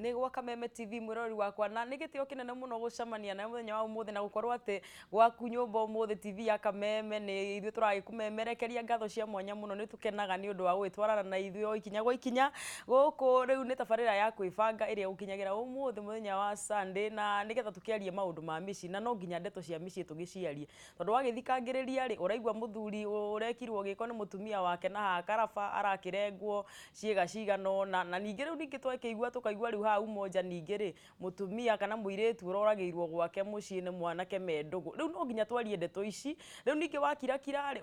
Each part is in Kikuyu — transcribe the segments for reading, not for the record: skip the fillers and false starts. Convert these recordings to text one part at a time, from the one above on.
Nĩ gwa Kameme TV, mwĩroreri wakwa, na nĩ gĩtĩo kĩnene mũno gũcemania nawe mũthenya wa ũmũthĩ na gũkorwo atĩ gwaku nyũmba ũmũthĩ TV ya Kameme nĩ ithuĩ tũragĩkũmemerekeria ngatho cia mwanya mũno. Nĩ tũkenaga nĩ ũndũ wa gũgĩtwarana na ithuĩ o ikinya gwa ikinya gũkũ. Rĩu nĩ tabarĩra ya kwĩbanga ĩrĩa ĩgũkinyagĩra ũmũthĩ mũthenya wa Sunday, na nĩgetha tũkĩarie maũndũ ma mĩciĩ, na no nginya ndeto cia mĩciĩ tũgĩciarie, tondũ wagĩthikangĩrĩria rĩ, ũraigua mũthuri ũrekirwo gĩko nĩ mũtumia wake na haha karaba arakĩrengwo ciĩga cigana ũna. Na ningĩ rĩu ningĩ twakĩigua tũkaigua rĩu haha Umoja ningĩ rĩ, mũtumia kana mũirĩtu ũroragĩirwo gwake mũciĩ nĩ mwanake me ndũgũ. Rĩu no nginya twarie ndeto ici. Rĩu ningĩ wakirakira rĩ,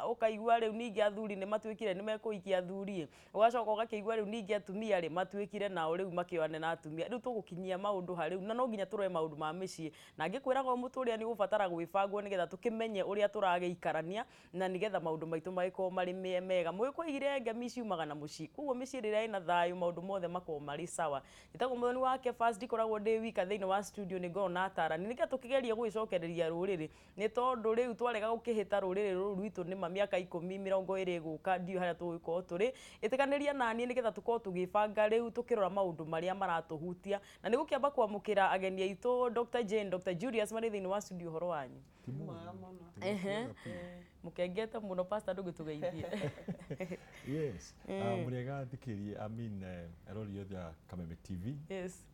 ũkaigua rĩu ningĩ athuri nĩ matuĩkire nĩ mekũhikia athuri ĩ, ũgacoka ũgakĩigua rĩu ningĩ atumia rĩ, matuĩkire nao rĩu makĩoane na atumia. Rĩu tũgũkinyia maũndũ ha rĩu, na no nginya tũrore maũndũ ma mĩciĩ. Na ngĩkwĩraga o mũtũrĩre nĩ ũgũbatara gwĩbangwo nĩgetha tũkĩmenye ũrĩa tũragĩikarania na nĩgetha maũndũ maitũ magĩkorwo marĩ mega. Mũgĩkũyũ oigire ngemi ciumaga na mũciĩ, koguo mĩciĩ rĩrĩa ĩna thayũ maũndũ mothe makoragwo marĩ sawa. Njĩtagwo Mũthoni wa Kefas, ndikoragwo ndĩ wika thĩinĩ wa studio, nĩ ngoragwo na atarani nĩgetha tũkĩgerie gũgĩcokereria rũrĩrĩ, nĩ tondũ rĩu twarega gũkĩhĩta rũrĩrĩ rũrũ rwitũ nĩma mĩaka 10, 20 ĩgũka ndiũĩ harĩa tũgũgĩkorwo tũrĩ. Ĩtĩkanĩria naniĩ nĩgetha tũkorwo tũgĩbanga rĩu tũkĩrora maũndũ marĩa maratũhutia. Na nĩ gũkĩamba kwamũkĩra ageni aitũ Dr. Jane, Dr. Julius marĩ thĩinĩ wa studio. Ũhoro wanyu? Ehe. Mũkengete mũno. Pastor, ndũgĩtũgeithie. Yes, mũrĩega thikĩrĩria, I mean, arori othe a Kameme TV.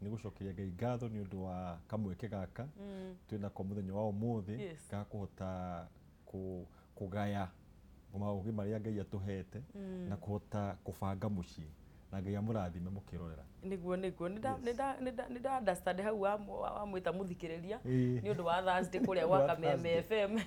Nĩ gũcokeria Ngai ngatho nĩ ũndũ wa kamweke gaka twĩnako mũthenya wa ũmũthĩ ga kũhota kũgaya maũgĩ marĩa Ngai atũhete na kũhota kũbanga mũciĩ, na Ngai amũrathime mũkĩrorera. Nĩguo nĩ nda understand hau wamwĩta mũthikĩrĩria nĩ ũndũ wa Thursday kũrĩa gwa Kameme FM.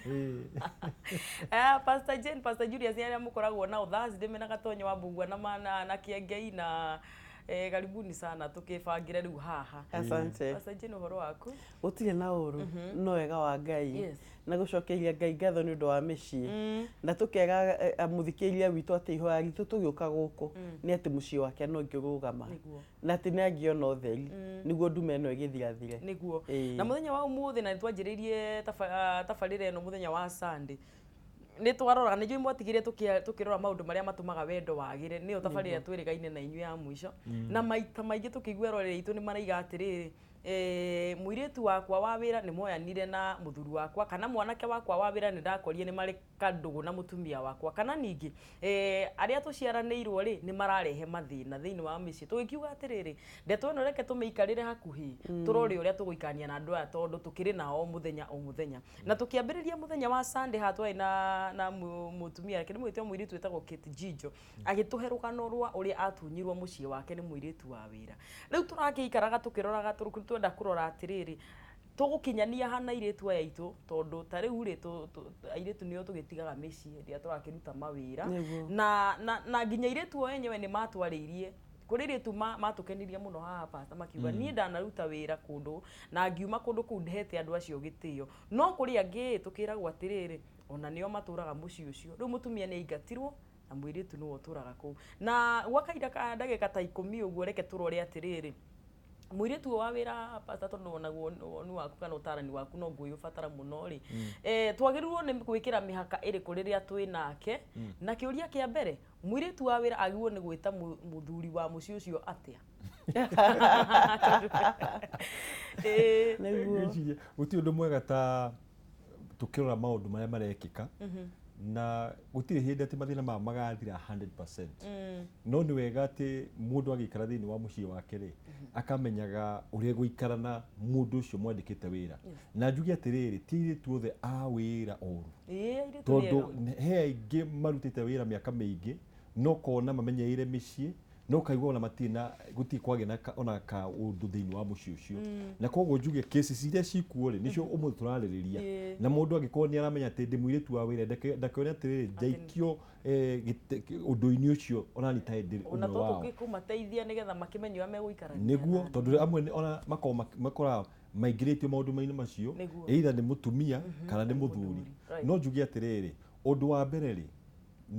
Pastor Jane, Pastor Julius nĩ arĩa mũkoragwo nao Thursday mena Gatonyo wa Mbugua na Kĩengei, na karibuni sana tũkĩbangĩre rĩu haha. Asante. Pastor Jane, ũhoro waku? Gũtirĩ na ũru, no wega wa Ngai. Na gũcokeria Ngai ngatho nĩ ũndũ wa mĩciĩ, na tũkera mũthikĩrĩria witũ atĩ ihoya ritũ tũgĩũka gũkũ nĩ atĩ mũciĩ wake no ũngĩrũgama na atĩ nĩ angĩona ũtheri nĩguo ndume ĩno ĩgĩthirathire. Nĩguo. Na mũthenya wa ũmũthĩ, na nĩ twanjĩrĩirie tabarĩra ĩno mũthenya wa Sunday, nĩ twarora, nĩ njũĩ mwatigire tũkĩrora maũndũ marĩa matũmaga wendo wagĩre, nĩyo tabarĩra twĩrĩgaine na inyuĩ ya mũico. Na maita maingĩ tũkĩigua eroreri aitũ nĩ maraiga atĩrĩrĩ, mũirĩtu wakwa wa wĩra nĩ moyanire na mũthuri wakwa, kana mwanake wakwa wa wĩra nĩ ndakorire nĩ marĩ kandũgũ na mũtumia wakwa, kana ningĩ arĩa tũciaranĩirwo rĩ, nĩ mararehe mathĩna thĩinĩ wa mĩciĩ. Tũgĩkiuga atĩrĩrĩ, ndeto ĩno reke tũmĩikarĩre hakuhĩ, tũrore ũrĩa tũgũikarania na andũ aya, tondũ tũkĩrĩ nao o mũthenya o mũthenya. Na tũkĩambĩrĩria mũthenya wa Sunday haha twarĩ na mũtumia, reke ndĩmwĩte mũirĩtu wĩtagwo Kate Jijo, agĩtũhe rũgano rwa ũrĩa atunyirwo mũciĩ wake nĩ mũirĩtu wa wĩra. Rĩu tũrakĩikaraga tũkĩroraga, twenda kũrora atĩrĩrĩ, tũgũkinyania hana airĩtu aya aitũ, tondũ ta rĩu rĩ, airĩtu nĩo tũgĩtigaga mĩciĩ rĩrĩa tũrakĩruta mawĩra. Na nginya airĩtu o enyewe nĩ matwarĩirie kũrĩ airĩtu matũkenirie mũno haha, Pastor, makiuga niĩ ndanaruta wĩra kũndũ na ngiuma kũndũ kũu ndehete andũ acio gĩtĩo, no kũrĩ angĩ tũkĩragwo atĩrĩrĩ, ona nĩo matũraga mũciĩ ũcio. Rĩu mũtumia nĩ aingatirwo na mũirĩtu nĩwe ũtũraga kũu. Na gwa kahinda ka ndagĩka ta 10 ũguo, reke tũrore atĩrĩrĩ, mũirĩtu ũyũ wa wĩra, Pastor, tondũ onaguo woni waku kana ũtarani waku no ngũgĩũbatara mũno rĩ, twagĩrĩirwo nĩ gwĩkĩra mĩhaka ĩrĩkũ rĩrĩa twĩ nake? Na kĩũria kĩa mbere, mũirĩtu wa wĩra agĩrĩirwo nĩ gwĩta mũthuri wa mũciĩ ũcio atĩa? Nĩguo. Ngwĩciria gũtirĩ ũndũ mwega ta tũkĩrora maũndũ marĩa marekĩka, na gũtirĩ hĩndĩ atĩ mathĩna maya magathira 100%, no nĩ wega atĩ mũndũ agĩikara thĩinĩ wa mũciĩ wake rĩ, akamenyaga ũrĩa gũikara na mũndũ ũcio mwandĩkĩte wĩra. Na njuge atĩrĩrĩ, ti airĩtu othe a wĩra oru, Ĩĩ, airĩtu nĩ tondũ ega. He aingĩ marutĩte wĩra mĩaka mĩingĩ, no kona mamenyereire mĩciĩ, no kaigua ona matirĩ na gũtirĩ kwagĩa na ona ka ũndũ thĩinĩ wa mũciĩ ũcio. Na koguo njuge cases iria cikuo rĩ, nĩcio ũmũthĩ tũrarĩrĩria. Na mũndũ angĩkorwo nĩ aramenya atĩ ndĩ mũirĩtu wa wĩra, ndakĩone atĩrĩrĩ, njaikio ũndũ-inĩ ũcio ona ni tarĩ ndĩ ona ũmwe to wao. Tũkĩkũmateithia nĩgetha makĩmenye ũrĩa megũikarania. Nĩguo, tondũ amwe ona makoragwo makoraga maingĩrĩtio maũndũ-inĩ macio, either nĩ mũtumia kana nĩ mũthuri. Mũthuri, right. No njuge atĩrĩrĩ, ũndũ wa mbere rĩ,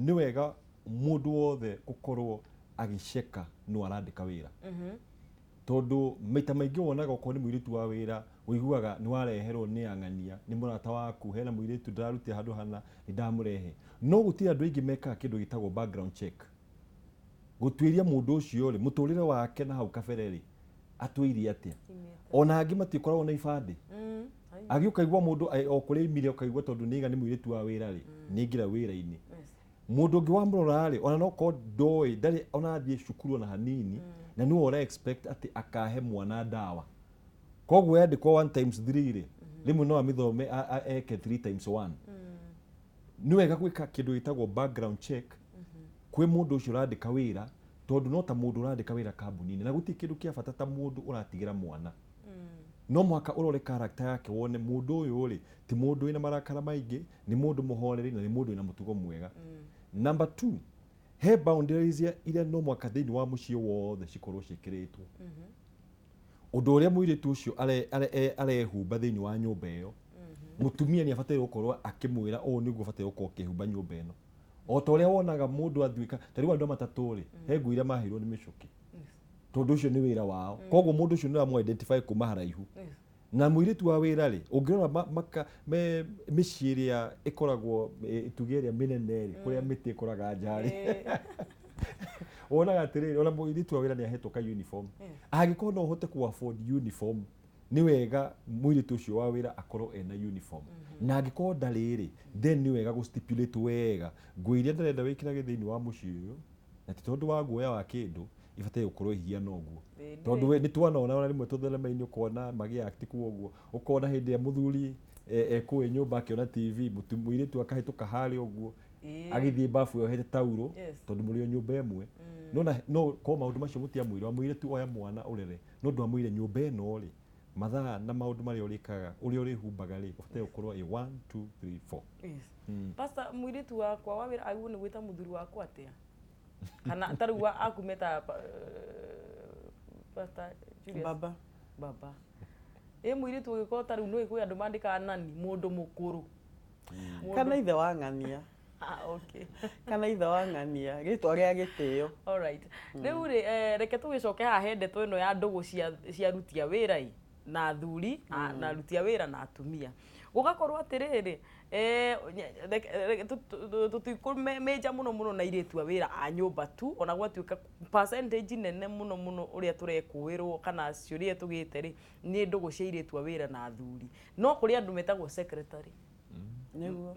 nĩ wega mũndũ wothe gũkorwo agĩceka no arandĩka wĩra, tondũ maita maingĩ wonaga okorwo nĩ mũirĩtu wa wĩra, ũiguaga nĩ wareherwo nĩ ang'ania, nĩ mũrata waku, hena mũirĩtu ndĩrarutire handũ hana, nĩ ndamũrehe. No gũtirĩ andũ aingĩ mekaga kĩndũ gĩtagwo background check. Gũtuĩria mũndũ ũcio rĩ, mũtũrĩre wake na hau kabere rĩ, atũirie atĩa. Ona angĩ matikoragwo na ibandĩ. Angĩ ũkaigua mũndũ o kũrĩa aimire, ũkaigua tondũ nĩiga nĩ mũirĩtu wa wĩra rĩ, nĩaingĩra wĩra-inĩ. Mũndũ ũngĩ wamũrora rĩ, ona no korwo ndoĩ, ndarĩ ona athiĩ cukuru ona hanini, na nĩwe ũra expect atĩ akahe mwana ndawa. Koguo yandĩkwo 1 times 3 rĩ, rĩmwe no amĩthome eke 3 times 1. Nĩ wega gwĩka kĩndũ gĩtagwo background check kwĩ mũndũ ũcio ũrandĩka wĩra, tondũ no ta mũndũ ũrandĩka wĩra kambuni-inĩ, na gũtirĩ kĩndũ kĩa bata ta mũndũ ũratigĩra mwana. No mũhaka ũrore character yake, wone mũndũ ũyũ rĩ, ti mũndũ wĩna marakara maingĩ, nĩ mũndũ mũhoreri na nĩ mũndũ wĩna mũtugo mwega. Number 2, he boundaries iria no mũhaka thĩinĩ wa mũciĩ wothe cikorwo ciĩkĩrĩtwo. Ũndũ ũrĩa mũirĩtu ũcio arehumba thĩinĩ wa nyũmba ĩyo, mũtumia nĩ abataire gũkorwo akĩmwĩra ũũ nĩguo ũbataire gũkorwo ũkĩhumba nyũmba ĩno. O ta ũrĩa wonaga mũndũ atuĩka, ta rĩu andũ a matatũ rĩ, he nguo iria maheirwo nĩ mĩcũkĩ. Tondũ ũcio nĩ wĩra wao. Koguo mũndũ ũcio nĩ ũramũ identify kuma haraihu. Na mũirĩtu wa wĩra rĩ, ũngĩrora mĩciĩ ĩrĩa ĩkoragwo ĩtuge ĩrĩa mĩnene rĩ, kũrĩa mĩtĩ ĩkũraga nja rĩ. Wonaga atĩrĩrĩ, ona mũirĩtu wa wĩra nĩ ahetwo ka uniform. Angĩkorwo no ũhote kũ afford uniform, nĩ wega mũirĩtu ũcio wa wĩra akorwo ena uniform. Na angĩkorwo ndarĩ rĩ, then nĩ wega gũ stipulate wega nguo iria ndĩrenda wĩkĩrage thĩinĩ wa mũciĩ ũyũ, na ti tondũ wa guoya wa kĩndũ, ibataire gũkorwo ihiana ũguo. Tondũ we nĩ twanona ona rĩmwe tũthenema-inĩ ũkona magĩ act kuo ũguo, ũkona hĩndĩ ĩrĩa mũthuri ekũĩ nyũmba akĩona TV, mũirĩtu akahĩtũka harĩa ũguo, agĩthiĩ bafu yohete taurũ, tondũ mũrĩ o nyũmba ĩmwe. No no ko maũndũ macio mũtiamwĩire, wamwĩire tu oya mwana ũrere, no ndwamwĩire nyũmba ĩno rĩ, mathaa na maũndũ marĩa ũrĩkaga, ũrĩa ũrĩhumbaga rĩ, ũbataire gũkorwo ĩ 1 2 3 4. Pastor, mũirĩtu wakwa wa wĩra agĩrĩirwo nĩ gwĩta mũthuri wakwa atĩa? Kana ta rĩu akumeta Pastor Julius? Baba. Baba. Ĩ mũirĩtu ũgĩkorwo ta rĩu nĩ kwĩ andũ mandĩkaga nani, mũndũ mũkũrũ. Kana ithe wa ng'ania. Okay. Kana ithe wa ng'ania, rĩtwa rĩa gĩtĩo. All right. Rĩu rĩ, reke tũgĩcoke haha he ndeto ĩno ya ndũgũ cia aruti a wĩra ĩ, na athuri, na aruti a wĩra na atumia. Gũgakorwo atĩrĩrĩ, tũtikũmĩnja mũno mũno na airĩtu a wĩra a nyũmba tu, ona gwatuĩka percentage nene mũno mũno ũrĩa tũrekũĩrwo kana ciũria tũgĩte rĩ, nĩ ndũgũ cia airĩtu a wĩra na athuri. No kũrĩ andũ metagwo secretary.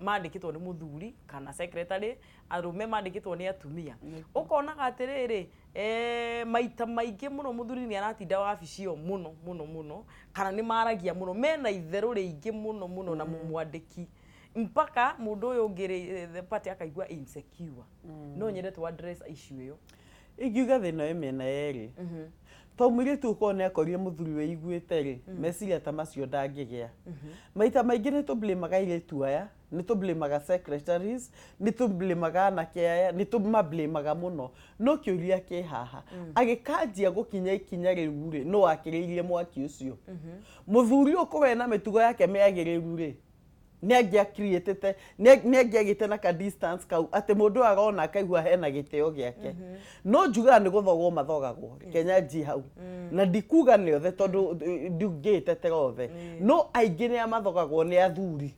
Mandĩkĩtwo nĩ mũthuri kana secretary, arũme mandĩkĩtwo nĩ atumia. Ũkonaga atĩrĩrĩ, maita maingĩ mũno mũthuri nĩ aratinda wabici ĩyo mũno mũno mũno, kana nĩ maragia mũno, mena itherũ rĩingĩ mũno mũno na mũmwandĩki, mpaka mũndũ ũyũ ũngĩ rĩ, the party akaigua insecure. No nyende tu address issue ĩyo. Ingiuga thĩna wĩ mĩena yerĩ. To mũirĩtu ũkorwo nĩ akorire mũthuri wĩiguĩte rĩ, meciria ta macio ndangĩgĩa. Maita maingĩ nĩ tũblĩmaga airĩtu aya, nĩ tũblĩmaga secretaries, nĩ tũblĩmaga anake aya, nĩ tũmablĩmaga mũno. No kĩũria kĩ haha, agĩkanjia gũkinya ikinya rĩu rĩ, nũ wakĩrĩirie mwaki ũcio? Mũthuri ũyũ korwo ena mĩtugo yake mĩagĩrĩru rĩ, nĩ angĩacreatĩte, nĩ angĩagĩte na ka distance kau atĩ mũndũ arona akaigua hena gĩtĩo gĩake. No njugaga nĩ gũthogwo mathogagwo, reke nyanjie hau. Na ndikuga nĩ othe tondũ ndingĩĩtetera othe. No aingĩ nĩ mathogagwo nĩ athuri.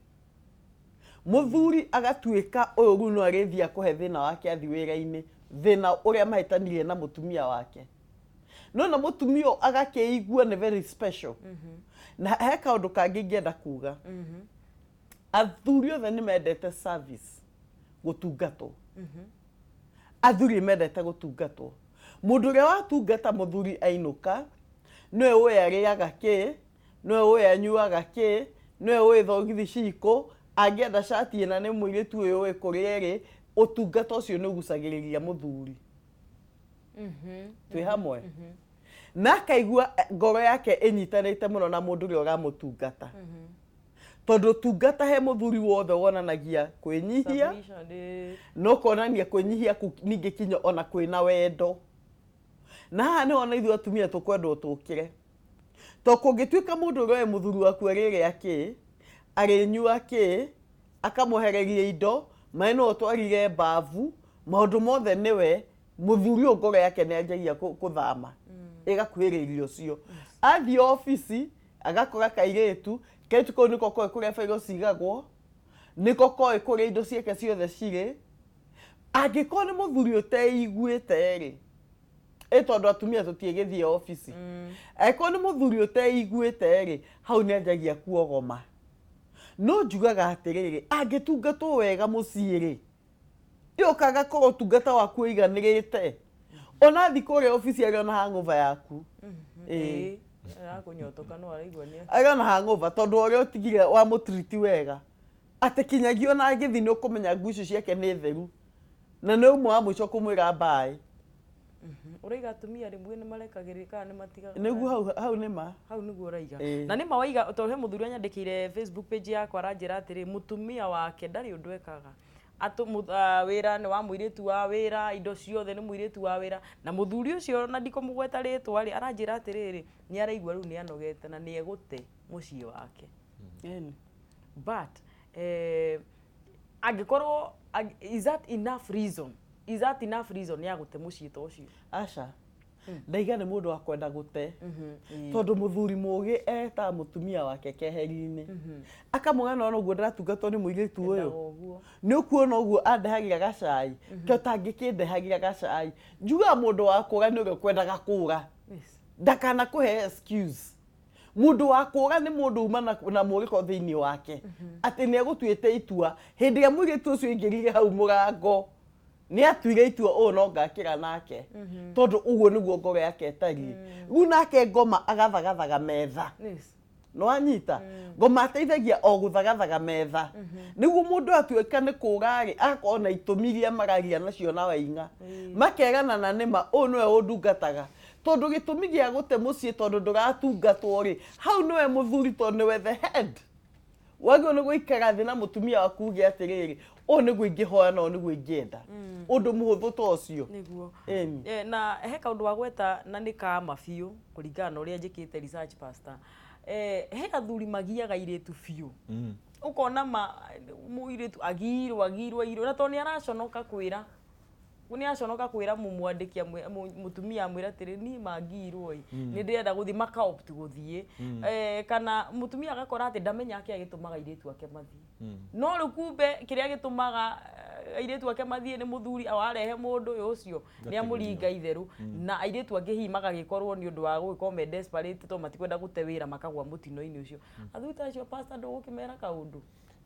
Mũthuri agatuĩka ũyũ rĩu no arĩthiĩ akũhe thĩna wake athiĩ wĩra-inĩ, thĩna ũrĩa mahĩtanirie na mũtumia wake. No na mũtumia ũyũ agakĩigua nĩ very special. Na he kaũndũ kangĩ ingĩenda kuga. Athuri othe nĩ mendete service, gũtungatwo. Athuri nĩ mendete gũtungatwo. Mũndũ ũrĩa watungata mũthuri ainũka, nĩwe ũĩ arĩaga kĩ, nĩwe ũĩ anyuaga kĩ, nĩwe ũĩ thogithi cikũ, angĩenda cati ĩna nĩ mũirĩtu ũyũ ũĩ kũrĩa ĩrĩ, ũtungata ũcio nĩ ũgucagĩrĩria mũthuri. Twĩ hamwe. Na akaigua ngoro yake ĩnyitanĩte mũno na mũndũ ũrĩa ũramũtungata. Tondũ tungata he mũthuri wothe wonanagia kwĩnyihia, na ũkonania kwĩnyihia ningĩ kinya ona kwĩna wendo. Na haha nĩho ona ithuĩ atumia tũkwendwo tũkĩre. To kũngĩtuĩka mũndũ ũrĩa ũĩ mũthuri waku arĩrĩa kĩ, arĩnyua kĩ, akamwehereria indo, maĩ no ũtwarire mbabu, maũndũ mothe nĩwe, mũthuri ũyũ ngoro yake nĩ anjagia kũthama, ĩgakuhĩrĩria ũcio. Athiĩ obici, agakora kairĩtu, kairĩtu kau nĩko koĩ kũrĩa bairo cigagwo, nĩko koĩ kũrĩa indo ciake ciothe cirĩ. Angĩkorwo nĩ mũthuri ũteiguĩte rĩ, Ĩ tondũ atumia tũtiĩgĩthiĩ obici. Angĩkorwo nĩ mũthuri ũteiguĩte rĩ, hau nĩ anjagia kuogoma. No njugaga atĩrĩrĩ, angĩtungatwo wega mũciĩ rĩ, ĩũkaga korwo ũtungata waku ũiganĩrĩte. Ona thiĩ kũrĩa obici arĩ ona hangover yaku. Ĩĩ. Arakũnyotoka no araigua nĩ Arĩ ona hangover tondũ ũrĩa ũtigire wamũtriti wega. Atĩ kinyagia ona angĩthiĩ nĩ ũkũmenya nguo icio ciake nĩ theru. Na nĩ ũmwe wa mũico kũmwĩra bye. Ũraiga atumia rĩmwe nĩ marekagĩrĩria kana nĩ matigaga. Nĩguo hau hau nĩ ma. Hau nĩguo ũraiga. Na nĩ ma waiga tondũ he mũthuri anyandĩkĩire Facebook page yakwa aranjĩra atĩrĩ, mũtumia wake ndarĩ ũndũ ekaga. Wĩra nĩ wa mũirĩtu wa wĩra, indo ciothe nĩ mũirĩtu wa wĩra. Na mũthuri ũcio na ndikũmũgweta rĩtwa rĩ, aranjĩra atĩrĩrĩ, nĩ araigua rĩu nĩ anogete na nĩ egũte mũciĩ wake. But angĩkorwo is that enough reason? Is that enough reason ya gũte mũciĩ ta ũcio? Aca. Ndaiga nĩ mũndũ wa kwenda gũte. Tondũ mũthuri mũgĩ etaga mũtumia wake keheri-inĩ. Akamwĩra nona ũguo ndĩratungatwo nĩ mũirĩtu ũyũ. Nĩ ũkuona ũguo andehagĩra gacai. Ke ũtangĩkĩndehagĩra gacai. Njugaga mũndũ wa kũra nĩ ũrĩa ũkwendaga kũra. Ndakanakũhe excuse. Mũndũ wa kũra nĩ mũndũ uma na mũrĩko thĩinĩ wake. Atĩ nĩ egũtuĩte itua. Hĩndĩ ĩrĩa mũirĩtu ũcio aingĩrire hau mũrango, nĩ atuire itua ũũ no ngakĩra nake. Tondũ ũguo nĩguo ngoro yake ĩtariĩ. Rĩu nake ngoma agathagathaga metha. Nĩwanyita? Ngoma ateithagia o gũthagathaga metha. Nĩguo mũndũ atuĩka nĩ kũra rĩ, agakorwo na itũmi iria maragia nacio na waing'a. Makerana na nĩma ũyũ nĩwe ũndungataga. Tondũ gĩtũmi gĩa gũte mũciĩ tondũ ndũratungatwo rĩ, hau nĩwe mũthuri tondũ nĩwe the head. Wagĩrĩirwo nĩ gũikara thĩ na mũtumia waku uge atĩrĩrĩ, ũũ nĩguo ingĩhoya na ũũ nĩguo ingĩenda. Ũndũ mũhũthũ ta ũcio. Nĩguo. Na he kaũndũ wagweta na nĩ kama biũ kũringana na ũrĩa njĩkĩte research pastor. He athuri magiaga airĩtu biũ. Ũkona ma mũirĩtu agirwo agirwo agirwo na tondũ nĩ araconoka kwĩra. Nĩ araconoka kwĩra mũmwandĩki mũtumia amwĩra atĩrĩ niĩ mangirwo ĩ, nĩ ndĩrenda gũthiĩ maka opt gũthiĩ. Kana mũtumia agakora atĩ ndamenya kĩrĩa gĩtũmaga airĩtu ake mathiĩ. No rĩu kumbe kĩrĩa gĩtũmaga airĩtu ake mathiĩ nĩ mũthuri awarehe mũndũ ũyũ ũcio nĩ amũringa itherũ. Na airĩtu angĩ hihi magagĩkorwo nĩ ũndũ wa gũgĩkorwo me desperate tondũ matikwenda gũte wĩra makagwa mũtino-inĩ ũcio. Athuri ta acio pastor ndũgũkĩmera kaũndũ?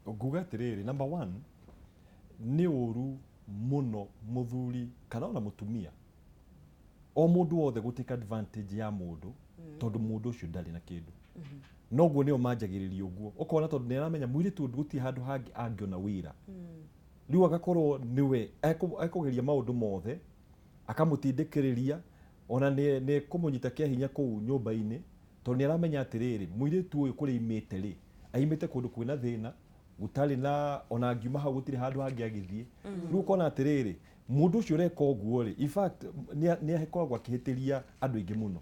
Nguga atĩrĩrĩ, number one, nĩ ũru mũno mũthuri kana ona mũtumia o mũndũ wothe gũ take advantage ya mũndũ tondũ mũndũ ũcio ndarĩ na kĩndũ. Noguo nĩo manjagĩrĩria ũguo ũkona tondũ nĩ aramenya mũirĩtu ũndũ gũtirĩ handũ hangĩ angĩona wĩra. Rĩu agakorwo nĩwe ekũgeria maũndũ mothe akamũtindĩkĩrĩria ona nĩ kũmũnyita kĩa hinya kũu nyũmba-inĩ tondũ nĩ aramenya atĩrĩrĩ mũirĩtu ũyũ kũrĩa aimĩte rĩ aimĩte kũndũ kwĩna thĩna gũtarĩ na ona angiuma hau gũtirĩ handũ hangĩ agĩthiĩ. Rĩu ũkona atĩrĩrĩ mũndũ ũcio ũreka ũguo rĩ in fact nĩ akoragwo akĩhĩtĩria andũ aingĩ mũno.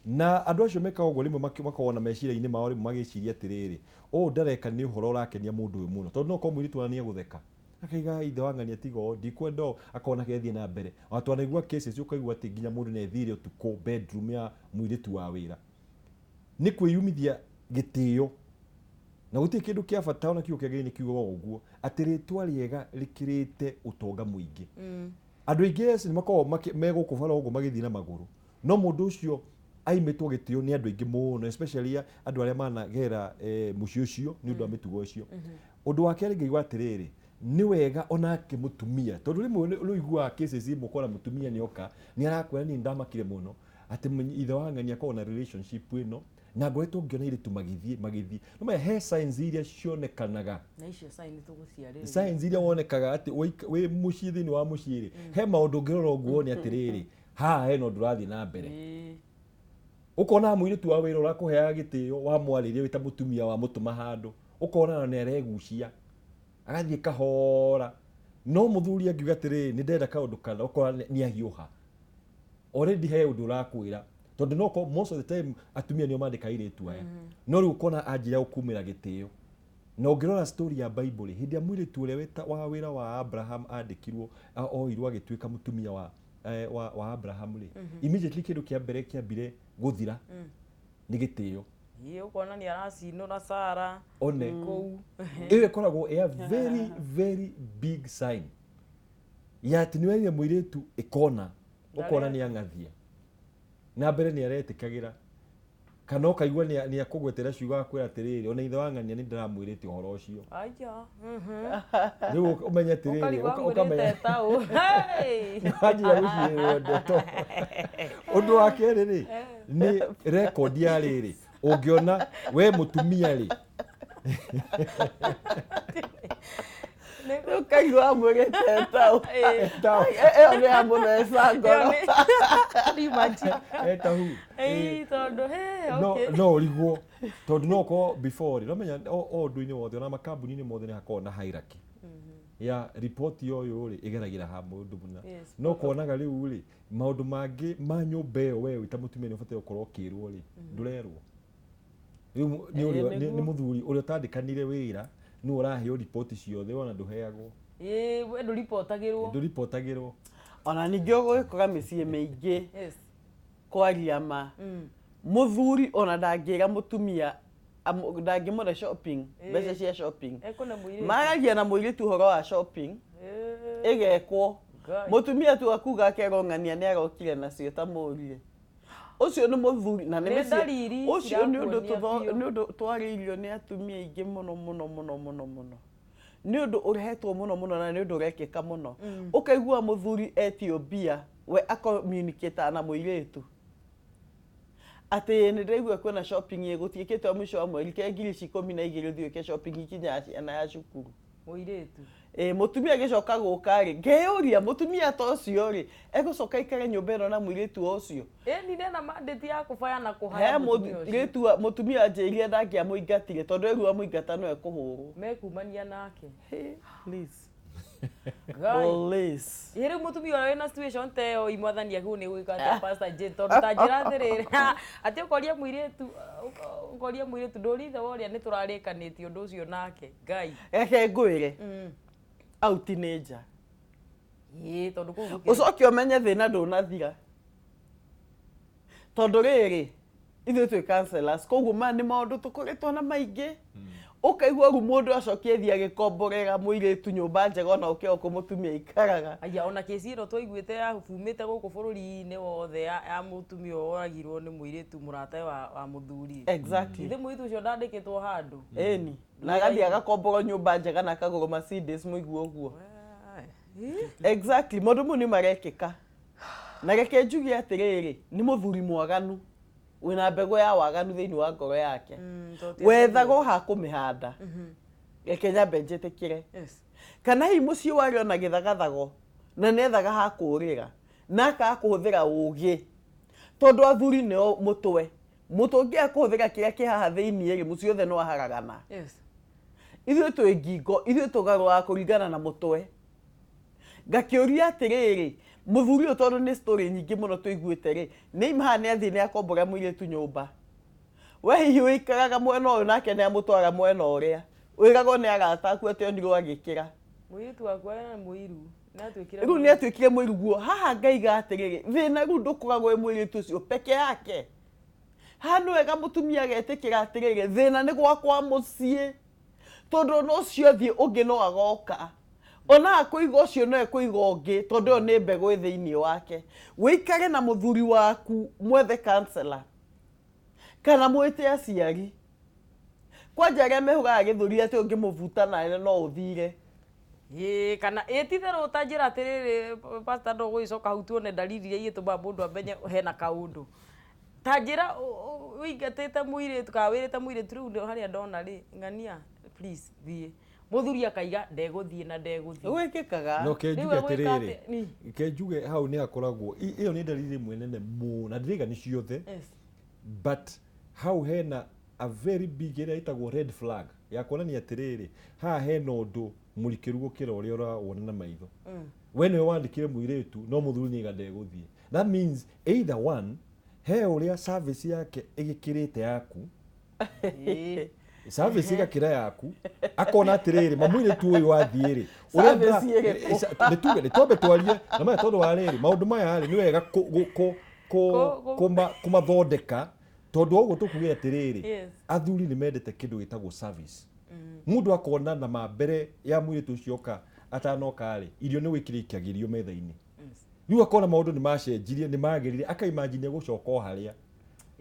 Na andũ acio mekaga ũguo rĩmwe makoragwo na meciria-inĩ mao rĩmwe magĩciria atĩrĩrĩ ũũ ndareka nĩ ũhoro ũrakenia mũndũ ũyũ mũno tondũ no korwo mũirĩtu ona nĩ egũtheka akaiga ithe wa ng'ania tiga ũũ ndikwenda ũũ akona kethiĩ na mbere. Ona twanaigua cases ũkaigua atĩ nginya mũndũ nĩ ethire ũtukũ bedroom ya mũirĩtu wa wĩra. Nĩ kwĩyumithia gĩtĩo na gũtirĩ kĩndũ kĩa bata ona kiugo kĩa Ngai nĩ kiugaga ũguo atĩ rĩtwa rĩega rĩkĩrĩte ũtonga mũingĩ. Andũ aingĩ yes nĩ makoragwo me gũkũ bara ũguo magĩthiĩ na magũrũ no mũndũ ũcio aimĩtwo gĩtĩo nĩ andũ aingĩ mũno especially andũ arĩa managera mũciĩ ũcio nĩ ũndũ wa mĩtugo ĩcio. Ũndũ wa kerĩ ngaigua atĩrĩrĩ nĩ wega onake mũtumia tondũ rĩmwe nĩ ũiguaga cases imwe ũkona mũtumia nĩ oka nĩ arakwĩra niĩ ndamakire mũno atĩ ithe wa ng'ania akoragwo na relationship ĩno na ngoretwo ngĩona airĩtu magĩthiĩ magĩthiĩ. No maya he signs iria cionekanaga. Na icio signs tũgũciarĩrĩria. Signs iria wonekaga atĩ wĩ mũciĩ thĩinĩ wa mũciĩ rĩ, he maũndũ ũngĩrora ũguo wone atĩrĩrĩ haha hena ũndũ ũrathiĩ na mbere. Ũkona mũirĩtu wa wĩra ũrakũheaga gĩtĩo wamwarĩria wĩ ta mũtumia wamũtũma handũ ũkona ona nĩ aregucia agathiĩ kahora no mũthuri angiuga atĩrĩrĩ nĩ ndĩrenda kaũndũ kana ũkona nĩ ahiũha. Already he ũndũ ũrakwĩra tondũ no korwo most of the time atumia nĩo mandĩkaga airĩtu aya. No rĩu ũkona anjĩra gũkumĩra gĩtĩo. Na ũngĩrora story ya Bible hĩndĩ ya mũirĩtu ũrĩa wa wĩra wa Abraham andĩkirwo oirwo agĩtuĩka mũtumia wa Abraham rĩ, immediately kĩndũ kĩa mbere kĩambire gũthira nĩ gĩtĩo. Ĩĩ ũkona nĩ aracinũra Sara one kũu. Ĩyo ĩkoragwo ĩ a very very big sign ya atĩ nĩ werire mũirĩtu ĩkona ũkona nĩ ang'athia. Na mbere nĩ aretĩkagĩra kana ũkaigua nĩ akũgwetera ciugo akwĩra atĩrĩrĩ, ona ithe wa ng'ania nĩ ndĩramwĩrĩte ũhoro ũcio. Aya. Rĩu ũmenye atĩrĩrĩ, ũkamenya wanjia gũciĩrwo ndeto. Ũndũ wa kerĩ rĩ, nĩ rekondi ya rĩrĩ, ũngĩona we mũtumia rĩ, Ũkaigua amwĩrĩte etaũ. Etaũ. Ĩyo nĩ ya mũtheca ngoro. Etahu. Tondũ no ũrigwo tondũ no ũkorwo before rĩ, nomenya o ũndũ-inĩ wothe ona makambuni-inĩ mothe nĩ hakoragwo na hierarchy ya riboti ũyũ rĩ ĩgeragĩra ha mũndũ mũna. No konaga rĩu rĩ maũndũ mangĩ ma nyũmba ĩyo we wĩ ta mũtumia nĩ ũbataire gũkorwo ũkĩrwo rĩ, ndũrerwo. Rĩu nĩ mũthuri ũrĩa ũtandĩkanire wĩra nĩwe ũraheo riboti ciothe wona ndũheagwo. Ĩĩ, we ndũribotagĩrwo. Ndũribotagĩrwo. Ona ningĩ ũgũgĩkora mĩciĩ mĩingĩ kwaria ma mũthuri ona ndangĩra mũtumia ndangĩmũhe shopping, mbeca cia shopping. Maragia na mũirĩtu ũhoro wa shopping ĩgekwo. Mũtumia tu akuga akerwo ng'ania nĩ arokire nacio ta mũrie. Ũcio nĩ mũthuri na nĩ mĩciĩ. Ũcio nĩ ũndũ twarĩirio nĩ atumia aingĩ mũno mũno mũno mũno mũno. Nĩ ũndũ ũrehetwo mũno mũno na nĩ ũndũ ũrekĩka mũno. Ũkaigua mũthuri etio mbia we acommunicate na mũirĩtu. Atĩ nĩ ndĩraigua kwĩna shopping ĩgũtuĩkĩte mũico wa mweri ke ngiri ici 12 ũthiĩ ũke shopping ikinya ciana ya cukuru. Mũirĩtu. Mũtumia agĩcoka gũka rĩ, ngeyũria mũtumia ta ũcio rĩ, egũcoka aikare nyũmba ĩno na mũirĩtu ũcio. Ĩni ndena mandate ya kũbaya na kũhaya mũtumia ũcio. Mũtumia anjĩrire ndangĩamũingatire tondũ erua mũingata no ekũhũrwo. Mekumania nake. Please. Please. Rĩu mũtumia ũrĩa wĩna situation ta ĩyo imwathani agĩrĩirwo nĩ gwĩka atĩa Pastor Jane, tondũ ta njĩra atĩrĩrĩ, atĩ ũkoria mũirĩtu, ũkoria mũirĩtu ndũri ithe wa ũrĩa nĩ tũrarĩkanĩtie ũndũ ũcio nake. Ngai. Reke ngwĩre. Out nĩ nja. Ĩĩ, tondũ kũu ũcoke ũmenye thĩna ndũnathira. Tondũ rĩrĩ, ithuĩ twĩ counselors, koguo maya nĩ maũndũ tũkoretwo na maingĩ. Ũkaigua rĩu mũndũ acokie thiĩ agĩkomborera mũirĩtu nyũmba njega ona ũkĩoka kũ mũtumia aikaraga. Aya, ona kesi ĩno twaiguĩte yabumĩte gũkũ bũrũri-inĩ wothe ya mũtumia woragirwo nĩ mũirĩtu mũrata wa mũthuri. Exactly. Ithe mũirĩtu ũcio ndandĩkĩtwo handũ. Ĩni. Na agathiĩ agakomborwo nyũmba njega na akagũrwo Mercedes mũigue ũguo. Exactly, maũndũ mau nĩ marekĩka. Na reke njuge atĩrĩrĩ, nĩ mũthuri mwaganu wĩna mbegũ ya waganu thĩinĩ wa ngoro yake. Wethaga o ha kũmĩhanda. Reke nyambe njĩtĩkĩre. Kana hihi mũciĩ warĩ ona gĩthagathago na nĩethaga ha kũũrĩra na akaga kũhũthĩra ũũgĩ. Tondũ athuri nĩo mũtwe. Mũtwe ũngĩaga kũhũthĩra kĩrĩa kĩ haha thĩinĩ rĩ, mũciĩ othe nĩ waharagana. Ithuĩ twĩ ngingo, ithuĩ tũgarũraga kũringana na mũtwe. Ngakĩũria atĩrĩrĩ, mũthuri ũyũ tondũ nĩ story nyingĩ mũno tũiguĩte rĩ, nĩ aima haha nĩ athiĩ nĩ akombora mũirĩtu nyũmba. We hihi ũikaraga mwena ũyũ nake nĩ amũtwara mwena ũrĩa. Wĩragwo nĩ arata aku atĩ onirwo agĩkĩra. Mũirĩtu waku arĩ mũiru. Rĩu nĩ atuĩkire mũiru guo. Haha ngaiga atĩrĩrĩ, thĩna rĩu ndũkoragwo wĩ mũirĩtu ũcio peke yake. Haha nĩ wega mũtumia agetĩkĩra atĩrĩrĩ, thĩna nĩ gwakwa mũciĩ. Tondũ ona ũcio athiĩ ũngĩ no agoka. Ona akũiga ũcio no ekũiga ũngĩ tondũ ĩyo nĩ mbegũ ĩ thĩinĩ wake. Wĩikare na mũthuri waku mwethe counselor kana mwĩte aciari. Kwanja arĩa mehũraga gĩthũri atĩ ũngĩmũbuta nawe no ũthire. Ĩĩ, kana ĩ ti-itherũ ta njĩra atĩrĩrĩ pastor ndũgũgĩcoka hau tuone dalili iria igĩtũmaga mũndũ amenye hena kaũndũ. Ta njĩra ũingatĩte mũirĩtu kana wĩrĩte mũirĩtu rĩu harĩa ndona rĩ, ng'ania please thiĩ. Mũthuri akaiga ndegũthiĩ na ndegũthiĩ. Gwĩkĩkaga. No ke njuge atĩrĩrĩ, ke njuge hau nĩ hakoragwo ĩyo nĩ dalili ĩmwe nene mũno na ndĩraiga nĩ ciothe. But hau hena a very big ĩrĩa ĩtagwo red flag ya kuonania atĩrĩrĩ, haha hena ũndũ mũrikĩru gũkĩra ũrĩa ũrawona na maitho. We nĩwe wandĩkire mũirĩtu no mũthuri nĩ aiga ndegũthiĩ. That means either one he ũrĩa service yake ĩgĩkĩrĩte yaku. Service ĩgakĩra yaku akona atĩrĩrĩ mamũirĩtu ũyũ athiĩ rĩ nĩ tuge nĩ twambe twarie na maya tondũ wa rĩrĩ maũndũ maya rĩ nĩ wega kũmathondeka tondũ ũguo tũkuge atĩrĩrĩ athuri nĩ mendete kĩndũ gĩtagwo service. Mũndũ akona na ma mbere ya mũirĩtu ũcio oka atanoka rĩ irio nĩ gwĩkĩra ikĩagĩrio metha-inĩ. Rĩu akona maũndũ nĩ macenjirie, nĩ magĩrire, akaimagine gũcoka o harĩa.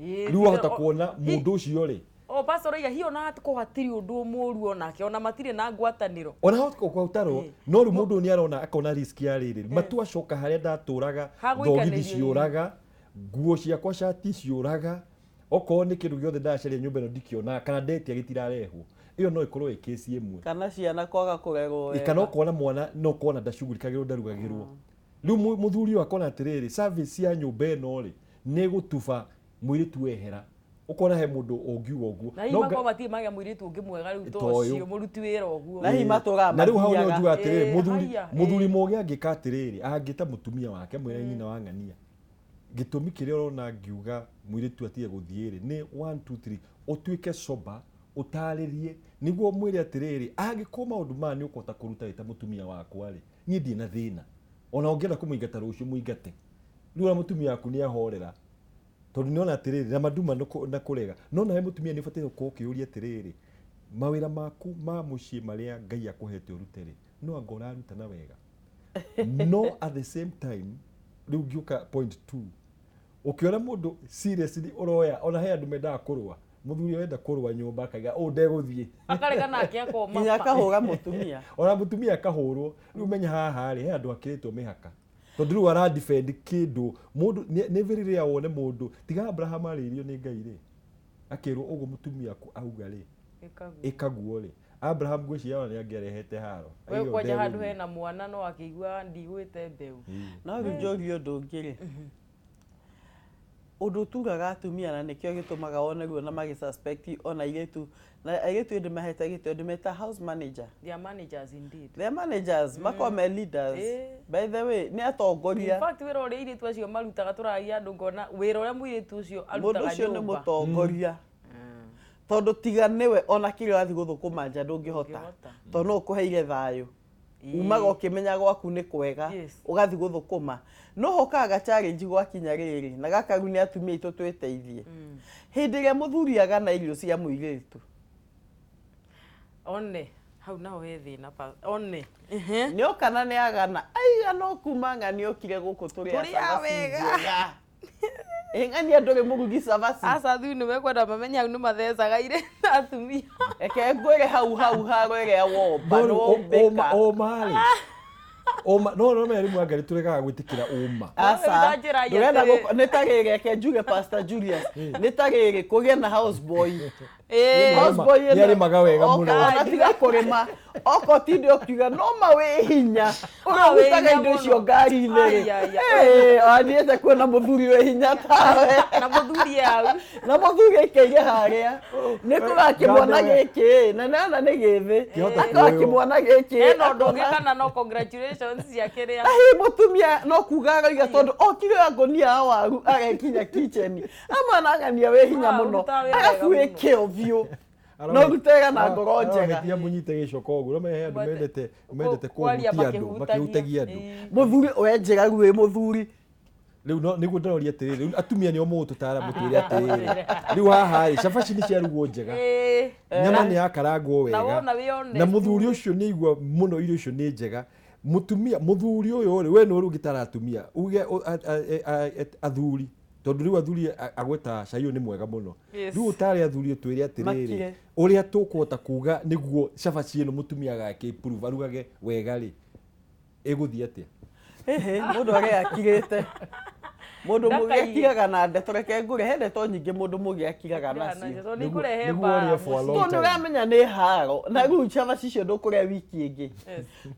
Rĩu ahota kuona mũndũ ũcio rĩ, O pastor oiga hiyo na hatikorwo hatirĩ ũndũ mũru onake, ona matirĩ na ngwatanĩro. Ona hautarwo, no rĩu mũndũ nĩ arona, akona risk ya rĩrĩ, matua acoka harĩa ndatũraga, thogithi ciũraga, nguo ciakwa, cati ciũraga, okorwo nĩ kĩndũ gĩothe ndacaria nyũmba ĩno ndikĩonaga, kana ndetia gĩtirarehwo. Ĩyo no ĩkorwo ĩ kesi ĩmwe. Kana ciana kwaga kũrerwo wega. Kana ũkona mwana no ũkona ndacugurikagĩrwo, ndarugagĩrwo. Rĩu mũthuri ũyũ akona atĩrĩrĩ, service ya nyũmba ĩno rĩ, nĩ gũtuba mũirĩtu wehera. Ũkona he mũndũ ũngiuga ũguo. Na hihi makorwo matirĩ magĩa mũirĩtu ũngĩ mwega rĩu to ũcio mũruti wĩra ũguo. Na hihi matũraga Na rĩu hau nĩho mathiaga. Njuga atĩrĩrĩ, mũthuri, mũthuri mũgĩ angĩka atĩrĩrĩ, angĩta mũtumia wake, mwĩre nyina wa ng'ania, gĩtũmi kĩrĩa ũrona ngiuga mũirĩtu atige gũthiĩ rĩ, nĩ 1 2 3. Ũtuĩke sober, ũtarĩrie, nĩguo mwĩre atĩrĩrĩ, angĩkorwo maũndũ maya nĩ ũkũhota kũruta wĩ ta mũtumia wakwa rĩ, niĩ ndirĩ na thĩna. Ona ũngĩenda kũmũingata rũciũ, mũingate. Rĩu ona mũtumia waku nĩ ahorera, tondũ nĩona atĩrĩrĩ, na manduma na kũrega. No nawe mũtumia nĩ ũbataire gũkorwo ũkĩũria atĩrĩrĩ, mawĩra maku ma mũciĩ marĩa Ngai akũhete ũrute rĩ, no anga ũraruta na wega? No at the same time, rĩu ngĩũka point two, ũkĩona mũndũ seriously ũroya, ona he andũ mendaga kũrũa, mũthuri ũrenda kũrũa nyũmba, akaiga ũũ ndegũthiĩ. Akarega nake akoma. Nginya akahũra mũtumia. Ona mũtumia akahũrwo. Rĩu menya haha rĩ, he andũ akĩrĩtwo mĩhaka, tondũ rĩu ara defend kĩndũ mũndũ nĩ very rare wone mũndũ tiga Abraham arĩirio nĩ Ngai rĩ, akĩrwo ũguo mũtumia aku auga rĩ, ĩkaguo rĩ, Abraham ngwĩciria ona nĩ angĩarehete haro. We Aiyo, kwanja handũ ndegũthiĩ. Hena mwana no akĩigua ndigwĩte mbeũ. No rĩu njũrie ũndũ ũngĩ rĩ, ũndũ ũturaga atumia, na nĩkĩo gĩtũmaga wone ruo na magĩsuspect ona airĩtu, na airĩtu ndĩmahete gĩtĩo, ndĩmeta house manager. They are managers indeed. They are managers, makorwo me leaders. By the way, nĩ atongoria. In fact, wĩra ũrĩa airĩtu acio marutaga, tũragia andũ ngona wĩra ũrĩa mũirĩtu ũcio mũndũ arutaga ũcio nĩ nyũmba. Mũtongoria, tondũ tiga nĩwe, ona kĩrĩa ũrathiĩ gũthũkũma nja ndũngĩhota. Ndũngĩhota. Tondũ no ũkũheire thayũ, umaga ũkĩmenya gwaku nĩ kwega, ũgathiĩ gũthũkũma. No hokaga ga challenge gwakinya rĩrĩ, na gaka rĩu nĩ atumia aitũ twĩteithie, hĩndĩ ĩrĩa mũthuri agana irio cia mũirĩtu. One hau naho he thĩna one. Nĩ oka na nĩ agana aigana okuma ng'ani okire gũkũ tũrĩa Tũrĩa cabaci wega. Njega. Ĩ ng'ania ndũrĩ mũrugi cabaci. Aca, thu nĩ mekwenda mamenye hau nĩ mathecaga irĩ na atumia. Reke ngwĩre, hau hau haro ĩrĩa womba No nĩ rĩu wombĩka. Ũma rĩ, ũma no menya rĩmwe anga nĩtũregaga gwĩtĩkĩra ũma. Aca, Ndũrenda ndũrenda atĩrĩ. Nĩ ta rĩrĩ, reke njuge, Pastor Julius, nĩ ta rĩrĩ kũgĩe na house boy. House boy ĩno- Nĩarĩmaga wega mũno. Ona tiga kũrĩma, oko tinde ũkiuga no ma wĩ hinya ũrĩa Ma wĩ ũrutaga hinya indo mũno. icio ngari-inĩ rĩ. Ai, ai, ai. Ĩ, athiĩte kuona mũthuri wĩ hinya tawe. Na mũthuri hau. Na mũthuri aikaire harĩa nĩ kũra kĩmwana gĩkĩ, na nĩona nĩ gĩthĩ, Kĩhota akora kuoywo. kĩmwana gĩkĩ Hena ũndũ ũngĩ akona- kana no congratulations cia kĩrĩa. Na hihi mũtumia no kuga aroiga, tondũ okire oya ngũnia ya waru agekinya kitchen, amwe anang'ania wĩ hinya Ah, mũno, ũrutaga wĩra wega arabu mũno. wĩ kĩo biũ, no ũrute wĩra na ngoro njega. Arohĩtia mũnyite gĩcoka ũguo, no menya he andũ mendete kwaria kũhutia andũ, makĩhutagia. makĩhutagia andũ. Mũthuri we njĩra rĩu wĩ mũthuri. Rĩu no nĩguo ndĩroria atĩrĩrĩ, rĩu atumia nĩo mũgũtũtara, mũtwĩre atĩrĩrĩ, rĩu haha rĩ, cabaci nĩ ciarugwo njega, nyama nĩ yakarangwo Na wega, wona wĩ honest. Na mũthuri ũcio nĩ aigua mũno irio icio nĩ njega. Mũtumia, mũthuri ũyũ rĩ, we nĩwe rĩu ũngĩtara atumia, uge athuri, tondũ rĩu athuri agweta cai ũyũ nĩ mwega mũno. Rĩu ũtare athuri, ũtwĩre atĩrĩrĩ, Makire. Ũrĩa tũkũhota kuga nĩguo cabaci ĩno mũtumia agakĩ improve, arugage wega rĩ, ĩgũthiĩ atĩa? Ĩhĩ, mũndũ arĩa akirĩte, mũndũ mũgĩ Ndakaiye. akiraga na ndeto. Reke ngũre, he ndeto nyingĩ mũndũ mũgĩ akiraga nacio. Tondũ nĩ ikũrehe Nĩguo mbara ũrĩe for a mũciĩ. long Tondũ time. ũramenya nĩ haro, na rĩu cabaci icio ndũkũrĩa wiki ĩngĩ,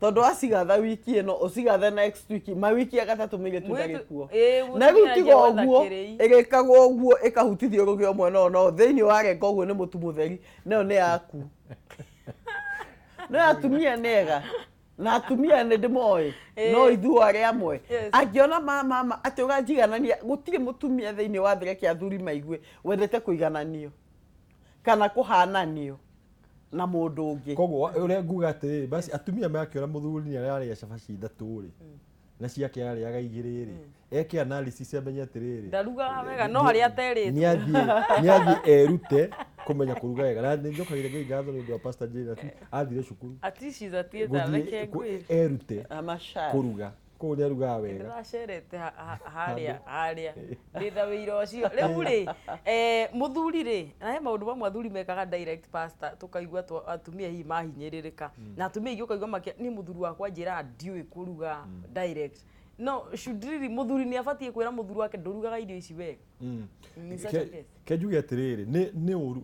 tondũ wacigatha wiki ĩno, ũcigathe next week, mawiki ya gatatũ mũirĩtu ndarĩ kuo. Na rĩu Mũtumia tiga angĩgwetha ũguo kĩrĩi. ĩgĩkagwo ũguo, ĩkahutithio rũgĩo mwena ũyũ, no thĩinĩ warenga ũguo nĩ mũtu mũtheri, nayo nĩ yaku. No atumia nĩ ega, na atumia nĩ ndĩmoĩ, no ithuĩ arĩa amwe angĩona ma mama atĩ ũranjiganania, gũtirĩ mũtumia thĩinĩ wa thĩ, reke athuri maigue, wendete kũigananio kana kũhananio na mũndũ ũngĩ. Koguo ũrĩa nguga atĩrĩrĩ, basi atumia makĩona mũthuri nĩ ararĩa cabaci ithatũ rĩ, na ciake arĩaga igĩrĩ rĩ, eke analysis amenye atĩrĩrĩ, Ndarugaga wega, no harĩa aterĩtwo. Nĩ athiĩ erute kũmenya kũruga wega. Na nĩ njokagĩria Ngai ngatho nĩ ũndũ wa Pastor Jane, ati athire cukuru At least she's a theater, gũthiĩ reke ngwĩre. erute Amashaya. kũruga. Koguo nĩ arugaga wega. Ndĩracerete harĩa harĩa ndĩ na wĩira ũcio. Rĩu rĩ, mũthuri rĩ, na he maũndũ mamwe athuri mekaga direct, pastor, tũkaigua atumia hihi mahinyĩrĩrĩka, na atumia aingĩ ũkaigua makia niĩ mũthuri wakwa njĩraga ndiũĩ kũruga direct. No should really mũthuri nĩ abatiĩ kwĩra mũthuri wake ndũrugaga irio ici wega? In such a case. Ke njuge atĩrĩrĩ, nĩ ũru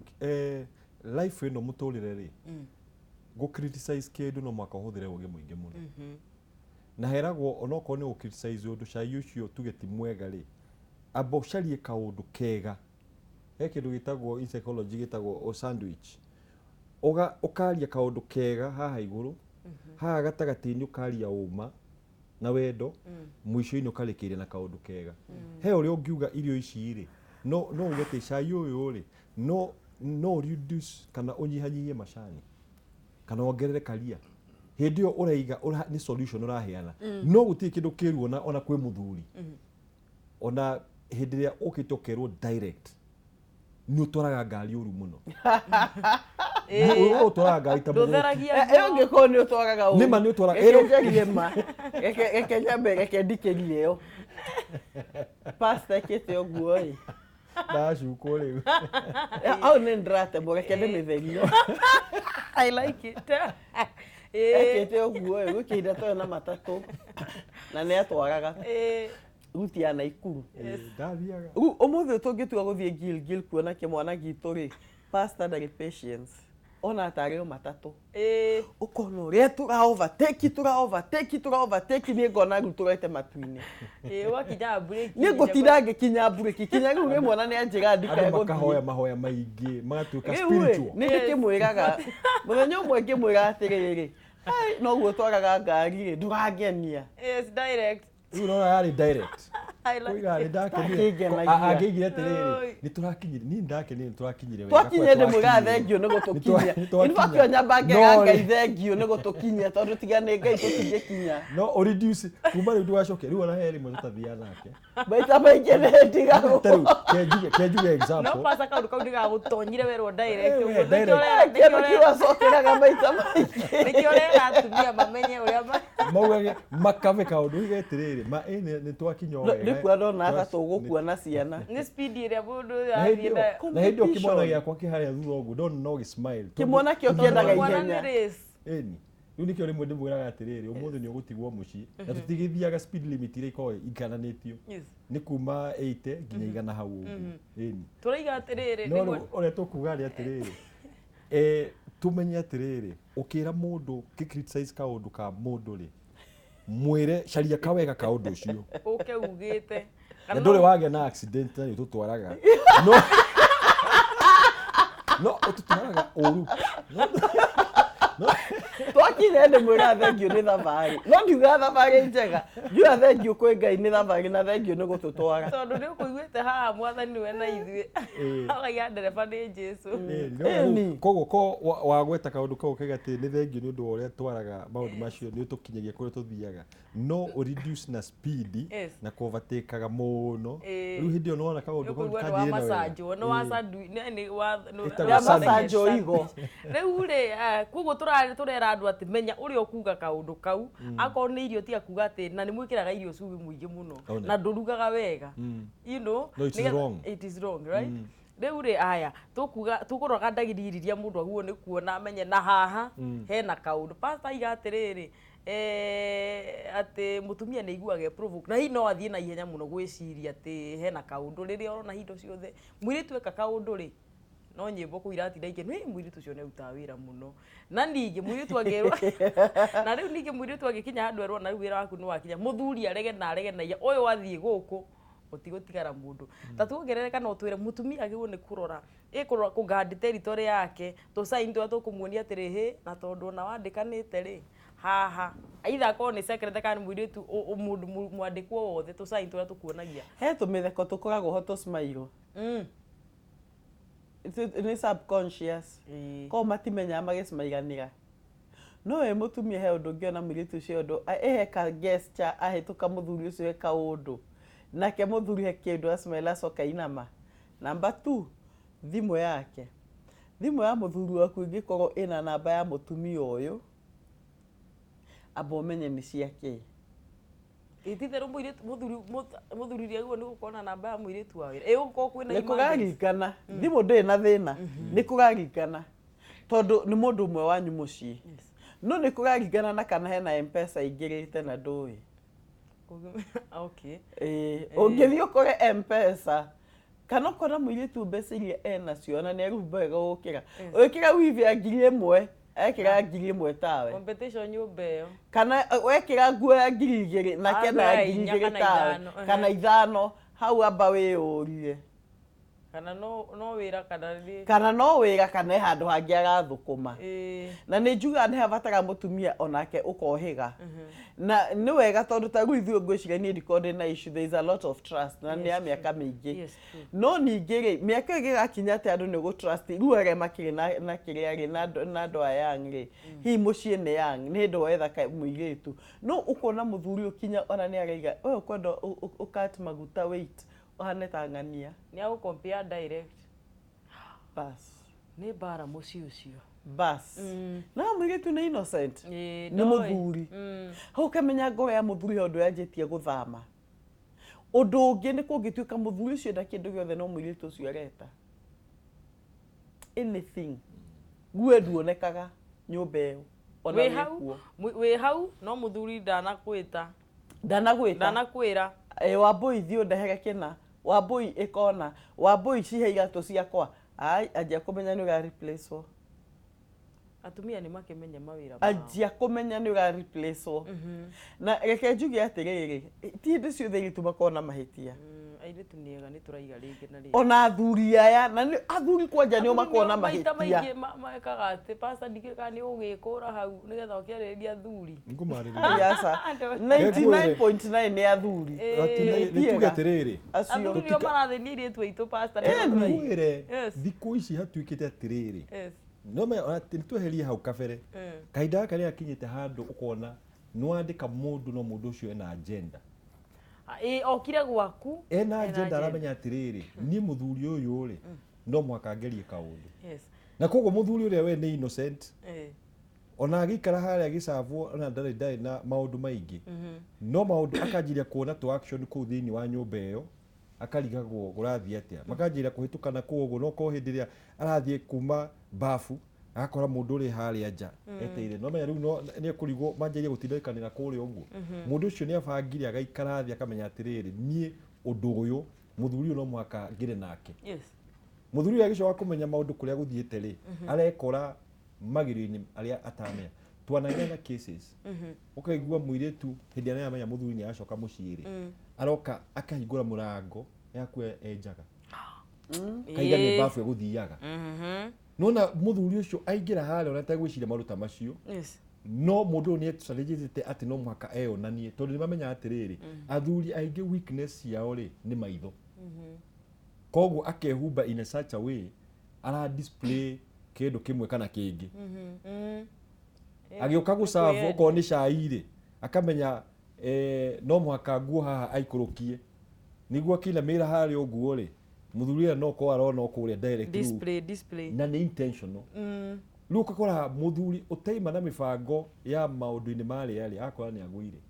life ĩno, mũtũrĩre rĩ, gũ criticize kĩndũ no mũhaka ũhũthĩre ũgĩ mũingĩ mũno. Na heragwo onokorwo nĩ gũ criticize ũndũ, cai ũcio tuge ti mwega rĩ, amba ũcarie kaũndũ kega. He kĩndũ gĩtagwo in psychology gĩtagwo o sandwich. Ũkaria kaũndũ kega haha igũrũ, haha gatagatĩ-inĩ ũkaria ũma na wendo, mũico-inĩ ũkarĩkĩria na kaũndũ kega. He ũrĩa ũngiuga irio ici rĩ, no uge atĩ cai ũyũ rĩ, no reduce kana ũnyihanyihie macani kana wongerere karia. Hĩndĩ ĩyo ũraiga nĩ solution ũraheana. No gũtirĩ kĩndũ kĩruo ona ona kwĩ mũthuri, ona hĩndĩ ĩrĩa ũkĩte ũkerwo direct nĩ ũtwaraga ngari ũru mũno. Ũyũ ũtwaraga ngari ta mũgũrũki. Ndũtheragia. Ĩyo ngĩkorwo nĩ ũtwaraga ũru. Nĩma nĩ ũtwaraga- Reke njarie ma. Reke nyambe, reke ndikĩrie ĩyo. Pastor ekĩte ũguo ĩ. Ndacukwo rĩu. Au nĩ ndĩratemwo, reke ndĩmĩtherie. I like it. Ekĩte ũguo ĩ, gwĩ kĩhinda twarĩ na matatũ na nĩ atwaraga ruti ya Naikuru. Ndathiaga. Rĩu ũmũthĩ tũngĩtua gũthiĩ Gilgil kuona kĩmwana gitũ rĩ, pastor ndarĩ patience, ona tarĩ o matatũ, ũkona ũrĩa tũra overtake, tũra overtake, tũra overtake, niĩ ngona rĩu tũrete matu-inĩ. Ũgakinya mburĩki. Niĩ ngũtinda ngĩkinya mburĩki kinya rĩu rĩmwe ona nĩ anjĩra Andũ ndikae makahoya gũthiĩ. Mahoya maingĩ magatuĩka Rĩu ĩ, spiritual. nĩ ndĩkĩmwĩraga mũthenya ũmwe ngĩmwĩra atĩrĩrĩ, "Ai, noguo twaraga ngari rĩ, ndũrangenia." Yes, direct. Rĩu ũrona yarĩ direct. I like Koiga nĩ it. ndakenire. Ndakĩngenagia. Angĩigire atĩrĩrĩ, Oi. nĩ tũrakinyire, niĩ ndakenire nĩ tũrakinyire wega. Twakinya kũrĩa ndĩmwĩraga twakinyire. thengiũ nĩ gũtũkinyia. Nĩ twakinya. In fact o nyamba ngera No Ngai rĩ- thengiũ nĩ gũtũkinyia, tondũ tiga nĩ Ngai tũtingĩkinya. No ũreduce kuma rĩu ndũgacoke rĩu ona he rĩmwe tũtathiaga nake. Maita maingĩ nĩ ndigagwo. Ta rĩu kenjuge No example. pasa kaũndũ kau ndigagũtonyire werwo direct Eh, we, ũguo. direct. Kĩndũ kĩu acokeraga maita maingĩ. Nĩkĩo ũrera atumia mamenye ũrĩa Maugage makabe kaũndũ uige atĩrĩrĩ, ma ĩ nĩ twakinya o wega. Nĩ kuona ndona ta tũgũkua na ciana. Nĩ speed ĩrĩa mũndũ Na hĩndĩ athiĩ ĩyo- nayo. na hĩndĩ ĩyo kĩmwana Competition. gĩakwa kĩ harĩa thutha ũguo ndona no gĩ-smile. Kĩmwana kĩo kĩendaga Mwana nĩ ihenya. race. Ĩni rĩu nĩkĩo rĩmwe ndĩmwĩraga atĩrĩrĩ, ũmũthĩ nĩ ũgũtigwo mũciĩ na tũtigĩthiaga speed limit iria ikoragwo igananĩtio, nĩ kuma 80 nginya 100 hau ũguo, ĩni. Tũraiga atĩrĩrĩ, No nĩguo rĩu ũrĩa tũkuga nĩ atĩrĩrĩ, tũmenye atĩrĩrĩ, ũkĩra mũndũ kĩ criticize kaũndũ ka mũndũ rĩ, mwĩre caria kawega ka ũndũ ũcio. Ũke ugĩte. Na ndũrĩ wagĩa na accident na nĩ ũtũtwaraga, no ũtũtwaraga ũru. Twakinya ndĩmwĩra thengiũ nĩ thabarĩ, no ndiugaga thabarĩ njega, njuga thengiũ kwĩ Ngai nĩ thabarĩ na thengiũ nĩ gũtũtwara. Tondũ nĩ ũkũiguĩte haha mwathani nĩwe na ithuĩ. Akaiga ndereba nĩ Jesũ. Ĩni. Koguo ko wagweta kaũndũ kau kaiga atĩ nĩ thengiũ nĩ ũndũ wa ũrĩa twaraga maũndũ macio, nĩ ũtũkinyagia kũrĩa tũthiaga, no ũreduce na speed na kũovertakaga mũno. Rĩu hĩndĩ ĩyo nĩwona kaũndũ kau Ũkũigua nĩ kanjĩrĩ na wega. wamacanjwo, nĩ nĩ Ĩtagwo Ya sandwich. macanjo igo. Rĩu rĩ, koguo tũrera andũ atĩ menya ũrĩa ũkuga kaũndũ kau. Akorwo nĩ irio, tiga kuga atĩ na nĩ mwĩkĩraga irio cumbĩ mũingĩ mũno na ndũrugaga wega. No, it is wrong. It is wrong, right? Rĩu rĩ, aya tũkuga tũkũroga ndagiri iria mũndũ aguo nĩ kuona amenye na haha hena kaũndũ. Pastor aiga atĩrĩrĩ, atĩ mũtumia nĩ aiguaga e provoke na hihi no athiĩ na ihenya mũno gwĩciria atĩ hena kaũndũ rĩrĩa ũrona hingo ciothe mũirĩtu eka kaũndũ rĩ, no nyĩmbo kũu iratinda ikĩ nĩ mũirĩtu ũcio nĩ arutaga wĩra mũno. Na ningĩ mũirĩtu angĩrwo, na rĩu ningĩ mũirĩtu angĩkinya handũ erwo na rĩu wĩra waku nĩ wakinya, mũthuri arege na arege na iya ũyũ athiĩ gũkũ gũtigũtigara mũndũ. Ta tuongerere kana ũtwĩre mũtumia agĩrĩirwo nĩ kũrora ĩkũrora kũguard territory yake, tũcaini tũrĩa tũkũmuonia atĩrĩ hĩ, na tondũ ona wandĩkanĩte rĩ haha, either akorwo nĩ secretary kana nĩ mũirĩtu mũndũ mwandĩkwo wothe, tũcaini tũrĩa tũkuonagia. He tũmĩtheko tũkoragwo ho, tũsmile. Nĩ subconscious. Ko matimenyaga magĩcmaiganĩra, no we mũtumia he ũndũ ũngĩona mũirĩtu ũcio ũndũ ehe ka gesture ahĩtũka mũthuri ũcio he kaũndũ nake mũthuri he kĩndũ asmile acoka inama. Number two, thimũ yake, thimũ ya mũthuri waku ĩngĩkorwo ĩna namba ya mũtumia ũyũ, amba ũmenye nĩ ciake. Ĩ ti itherũ mũirĩtu mũthuri mũthuri rĩagĩrĩirwo nĩ gũkorwo na namba ya mũirĩtu wa wĩra. Ĩ gũkorwo kwĩna Nĩ kũraringana. Thimũ ndĩrĩ na thĩna. Nĩ kũraringana. Tondũ nĩ mũndũ ũmwe wanyu mũciĩ. No nĩ kũraringana na kana hena M-Pesa ingĩrĩte na ndũĩ. Okay. Ĩĩ, ũngĩthiĩ ũkore M-Pesa kana ũkona mũirĩtu mbeca iria enacio na nĩ erũhumba wega gũgũkĩra. Wĩkĩra weave ya 1000, ekĩra 1000 tawe. Competition nyũmba ĩyo. Kana wekĩra nguo ya 2000 nake ena ya inya 2000 kana tawe. 5. Kana 5, hau amba wĩyũrie. Kana no wĩra kana nĩ Kana no wĩra kana he handũ hangĩ arathũkũma. Na nĩ njugaga nĩ habatara mũtumia onake ũkohĩga. Na nĩ wega tondũ ta rĩu ithuĩ ngwĩciria niĩ ndikoragwo ndĩna issue, there is a lot of trust na nĩ ya mĩaka mĩingĩ. No ningĩ rĩ, mĩaka ĩyo ĩgĩgakinya atĩ andũ nĩ gũ trust, rĩu arĩa makĩrĩ na kĩrĩa rĩ, na andũ a young rĩ, hihi mũciĩ nĩ young, nĩ hĩndĩ wetha mũirĩtu. No ũkona mũthuri ũkinya ona nĩ araiga, we ũkwenda ũkat maguta weight, ũhane ta ng'ania. Nĩ agũ-compare direct. Bas. Nĩ mbara mũciĩ ũcio. Bas. Na mũirĩtu nĩ innocent. Nĩ mũthuri. Hau ũkamenya ngoro ya mũthuri he ũndũ yanjĩtie gũthama. Ũndũ ũngĩ nĩ kũngĩtuĩka mũthuri ũcio enda kĩndũ gĩothe no mũirĩtu ũcio areta. Anything. Guo nduonekaga nyũmba ĩyo. Ona Wĩ hau, wĩkuo. Wĩ hau no mũthuri ndanakwĩta. Ndanakwĩta. Ndanakwĩra. Wambũi thiĩ ũndehere kĩna. Wambũi ĩkona. Wambũi cihe iratũ ciakwa. Ai, anjia kũmenya nĩ ũra replace-wo. Atumia nĩ makĩmenya mawĩra mao. Anjia kũmenya nĩ ũra replace-wo. Na reke njuge atĩrĩrĩ, ti hĩndĩ ciothe airĩtu makoragwo na mahĩtia. Airĩtu nĩ ega nĩ tũraiga rĩngĩ na rĩngĩ. Ona athuri aya, na nĩ athuri kwanja nĩo makoragwo na Maita mahĩtia. maingĩ mekaga atĩ pastor ndikĩũĩ kana nĩ ũgĩkũra hau nĩgetha ũkĩarĩrĩria athuri. Nĩngũmarĩrĩria. Aca. 99.9 nĩ athuri. Nĩ tuge atĩrĩrĩ. Acio. Athuri nĩo marathĩnia airĩtu aitũ pastor. Ngwĩre, thikũ ici hatuĩkĩte atĩrĩrĩ. No me ona nĩ tweherie hau kabere. Kahinda gaka nĩ gakinyĩte handũ ũkona nĩwandĩka mũndũ no mũndũ ũcio ena agenda. Ĩ, okire gwaku. Ena agenda aramenya atĩrĩrĩ, niĩ mũthuri ũyũ rĩ, no mũhaka ngerie kaũndũ. Na koguo mũthuri ũrĩa we nĩ innocent. Ona agĩikara harĩa agĩcabwo ona ndarĩ na maũndũ maingĩ. No maũndũ akanjiria kuona tũ action kũu thĩinĩ wa nyũmba ĩyo, akarigagwo kũrathiĩ atĩa. Makanjĩra kũhĩtũkana kũu ũguo, no korwo hĩndĩ ĩrĩa arathiĩ kuma bafu, agakora mũndũ ũrĩ harĩa nja etereire. No menya rĩu no nĩ ekũrigwo manjĩrĩrie gũtindĩkanĩra kũrĩa ũguo. Mũndũ ũcio nĩ abangire agaikara thĩ akamenya atĩrĩrĩ, niĩ ũndũ ũyũ mũthuri ũyũ no mũhaka ngĩre nake. Mũthuri ũyũ agĩcoka kũmenya maũndũ kũrĩa gũthiĩte rĩ, arekora magerio-inĩ arĩa atamenya. Twanagĩa na cases. Ũkaigua mũirĩtu hĩndĩ ĩrĩa aramenya mũthuri nĩ aracoka mũciĩ rĩ, aroka akahingũra mũrango yaku enjaga. Kaiga nĩ bafu ĩgũthiaga. Nona mũthuri ũcio aingĩra harĩa ona ategwĩciria maũndũ ta macio. No mũndũ ũyũ nĩ strategizĩte atĩ no mũhaka eyonanie, tondũ nĩ mamenyaga atĩrĩrĩ, athuri aingĩ weakness ciao rĩ nĩ maitho. Koguo akehumba in a such a way ara display kĩndũ kĩmwe kana kĩngĩ. Agĩũka gũcabu okorwo nĩ cai rĩ, akamenya no mũhaka nguo haha aikũrũkie. Nĩguo akĩinamĩrĩra harĩa ũguo rĩ, mũthuri ũrĩa no korwo arona o kũrĩa direct rĩu. Display, display. Na nĩ intentional. Rĩu ũgakora mũthuri ũtaima na mĩbango ya maũndũ-inĩ marĩa rĩ, agakora nĩ agũire.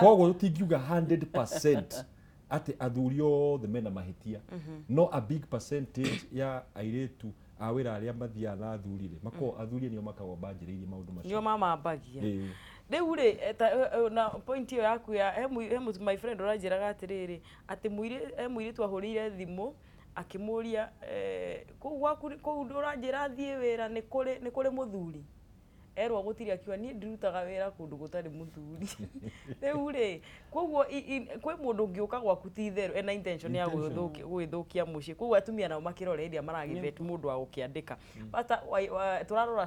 Koguo tũtingiuga 100% atĩ athuri othe mena mahĩtia. No a big percentage ya airĩtu a wĩra arĩa mathiaga na athuri rĩ, makoragwo athuri nĩo makoragwo manjĩrĩirie maũndũ macio. Nĩo mamambagia. Rĩu rĩ, na point ĩyo yaku ya, he my friend ũranjĩraga atĩrĩrĩ, atĩ he mũirĩtu ahũrĩire thimũ, akĩmũria, kũu gwaku, kũu ũranjĩra thiĩ wĩra nĩ kũrĩ mũthuri. Erwo gũtirĩ, akiuga niĩ ndirutaga wĩra kũndũ gũtarĩ mũthuri. Rĩu rĩ, koguo kwĩ mũndũ ũngĩũka gwaku ti itherũ ena intention ya gwĩthũkia mũciĩ. Koguo atumia nao makĩrore hĩndĩ ĩrĩa maragĩvet mũndũ wa gũkĩandĩka. Bata tũrarora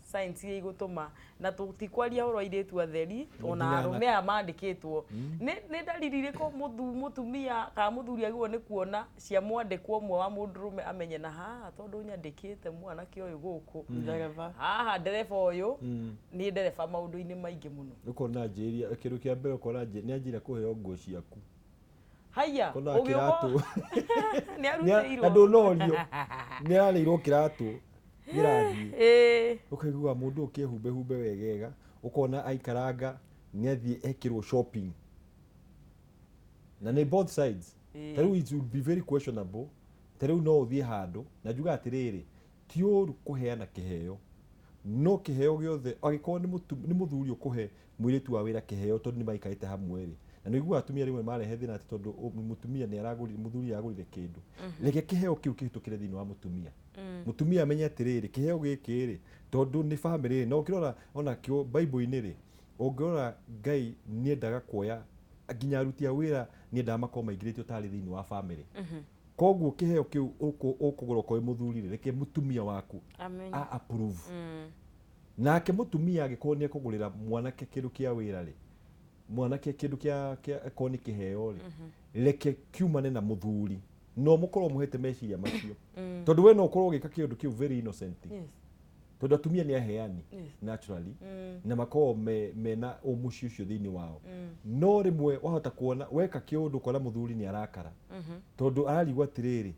science iria igũtũma na tũtikwaria ũhoro wa airĩtu atheri ona arũme aya mandĩkĩtwo. Nĩ ndariri irĩkũ mũtumia kana mũthuri agĩrĩirwo nĩ kuona cia mwandĩkwo ũmwe wa mũndũrũme amenye na haha tondũ nyandĩkĩte mwanake ũyũ gũkũ. Ndereba. Haha ndereba ũyũ nĩ ndereba maũndũ-inĩ maingĩ mũno. Ũkona njĩria, kĩndũ kĩa mbere ũkona nĩ anjĩra kũheo nguo ciaku. Haiya, Ũkona ũgĩũka kĩratũ. Nĩ arutĩirwo. Na ndũnorio. Nĩ ararĩirwo kĩratũ gĩrathiĩ. Ũkaigua mũndũ ũkĩhumbe humbe wegega, ũkona aikaranga nĩ athiĩ ekĩrwo shopping. Na nĩ both sides. Ta rĩu it would be very questionable. Ta rĩu no ũthiĩ handũ na njuga atĩrĩrĩ, ti ũru kũheana kĩheo, no kĩheo gĩothe angĩkorwo nĩ mũthuri ũkũhe mũirĩtu wa wĩra kĩheo tondũ nĩ maikarĩte hamwe rĩ, na nĩ ũiguaga atumia rĩmwe marehe thĩna atĩ tondũ mũtumia nĩ aragũrire, mũthuri aragũrire kĩndũ, reke kĩheo kĩu kĩhĩtũkĩre thĩinĩ wa mũtumia. Mũtumia amenye atĩrĩrĩ, kĩheo gĩkĩ rĩ, tondũ nĩ family rĩ, na ũngĩrora ona kĩo Bible-inĩ rĩ, ũngĩrora Ngai nĩendaga kuoya nginya aruti a wĩra, nĩendaga makorwo maingĩrĩtio tarĩ thĩinĩ wa family. Koguo kĩheo kĩu ũkũgũra okorwo wĩ mũthuri rĩ, reke mũtumia waku a approve. Nake mũtumia angĩkorwo nĩ ekũgũrĩra mwanake kĩndũ kĩa wĩra rĩ, mwanake kĩndũ kĩa akorwo nĩ kĩheo rĩ, reke kiumane na mũthuri, no mũkorwo mũhete meciria macio, tondũ we no ũkorwo ũgĩka kĩũndũ kĩu very innocent, tondũ atumia nĩ aheani naturally, na makoragwo mena ũmũciĩ ũcio thĩinĩ wao. No rĩmwe wahota kuona weka kĩũndũ ũkona mũthuri nĩ arakara, tondũ ararigwo atĩrĩrĩ,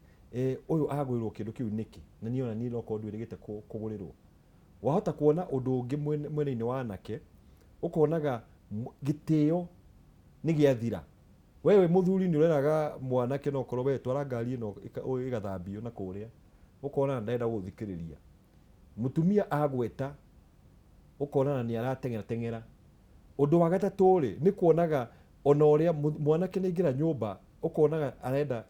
ũyũ agũrĩrwo kĩndũ kĩu nĩkĩ na niĩ ona niĩ no korwo ndwĩrĩgĩte kũgũrĩrwo. Wahota kuona ũndũ ũngĩ mwena-inĩ wa anake, ũkonaga gĩtĩo nĩ gĩathira. We wĩ mũthuri nĩ ũreraga mwanake, no korwo we twara ngari ĩno ĩgathambio na kũrĩa, ũkona ndarenda gũgũthikĩrĩria. Mũtumia agweta, ũkona nĩ arateng'era teng'era. Ũndũ wa gatatũ rĩ, nĩ kuonaga ona ũrĩa mwanake nĩ aingĩra nyũmba, ũkonaga arenda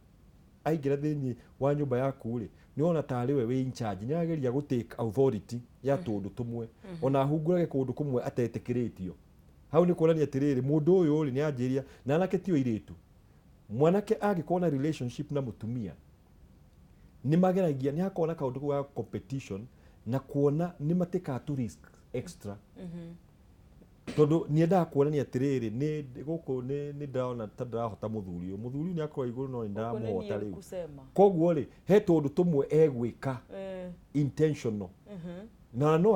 aingĩra thĩinĩ wa nyũmba yaku rĩ, nĩ wona tarĩ we wĩ in charge, nĩ arageria gũ take authority ya tũũndũ tũmwe, ona ahungurage kũndũ kũmwe atetĩkĩrĩtio. Hau nĩ kuonania atĩrĩrĩ, mũndũ ũyũ rĩ, nĩ anjĩria. Na anake ti airĩtu, mwanake angĩkorwo na relationship na mũtumia, nĩ mageragia, nĩ hakoragwo na kaũndũ kau ga competition na kuona nĩ matĩkaga to risk extra, tondũ nĩ endaga kuonania atĩrĩrĩ, nĩ gũkũ nĩ ndĩrona ta ndĩrahota mũthuri ũyũ, mũthuri ũyũ nĩ akorwo igũrũ, no nĩ Gũkũ nĩ ndĩramũhota niĩ rĩu. Kusema. Koguo rĩ, he tũndũ tũmwe egwĩka intentional, na ona no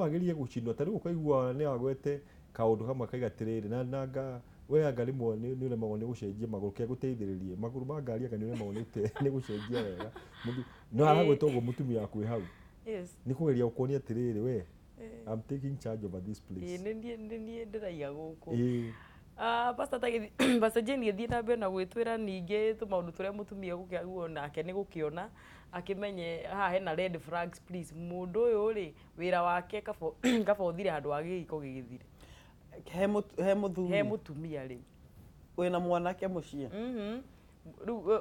agerie gũcindwo. Ta rĩu ũkaigua ona nĩ agwete kaũndũ kamwe akaiga atĩrĩrĩ, na nanga we anga rĩmwe nĩ ũremagwo nĩ gũcenjia magũrũ, kĩa gũteithĩrĩrie magũrũ ma ngari, anga nĩ ũremagwo nĩ gũcenjia wega. No aragwĩta ũguo mũtumia waku wĩ hau, nĩ kũgeria gũkuonia atĩrĩrĩ, we, I'm taking charge over this place. Nĩ niĩ ndĩraiga gũkũ. Ĩĩ. Ah, Pastor tagĩthi Pastor Jane gĩthiĩ na mbere na gwĩtwĩra ningĩ tũmaũndũ tũrĩa mũtumia gũkĩagwo nake nĩ gũkĩona akĩmenye haha hena red flags, please. Mũndũ ũyũ rĩ, wĩra wake kaba ũthire handũ wa gĩgĩko gĩgĩthire. He mũthuri? He mũtumia rĩu. Wĩna mwanake mũciĩ. Rĩu we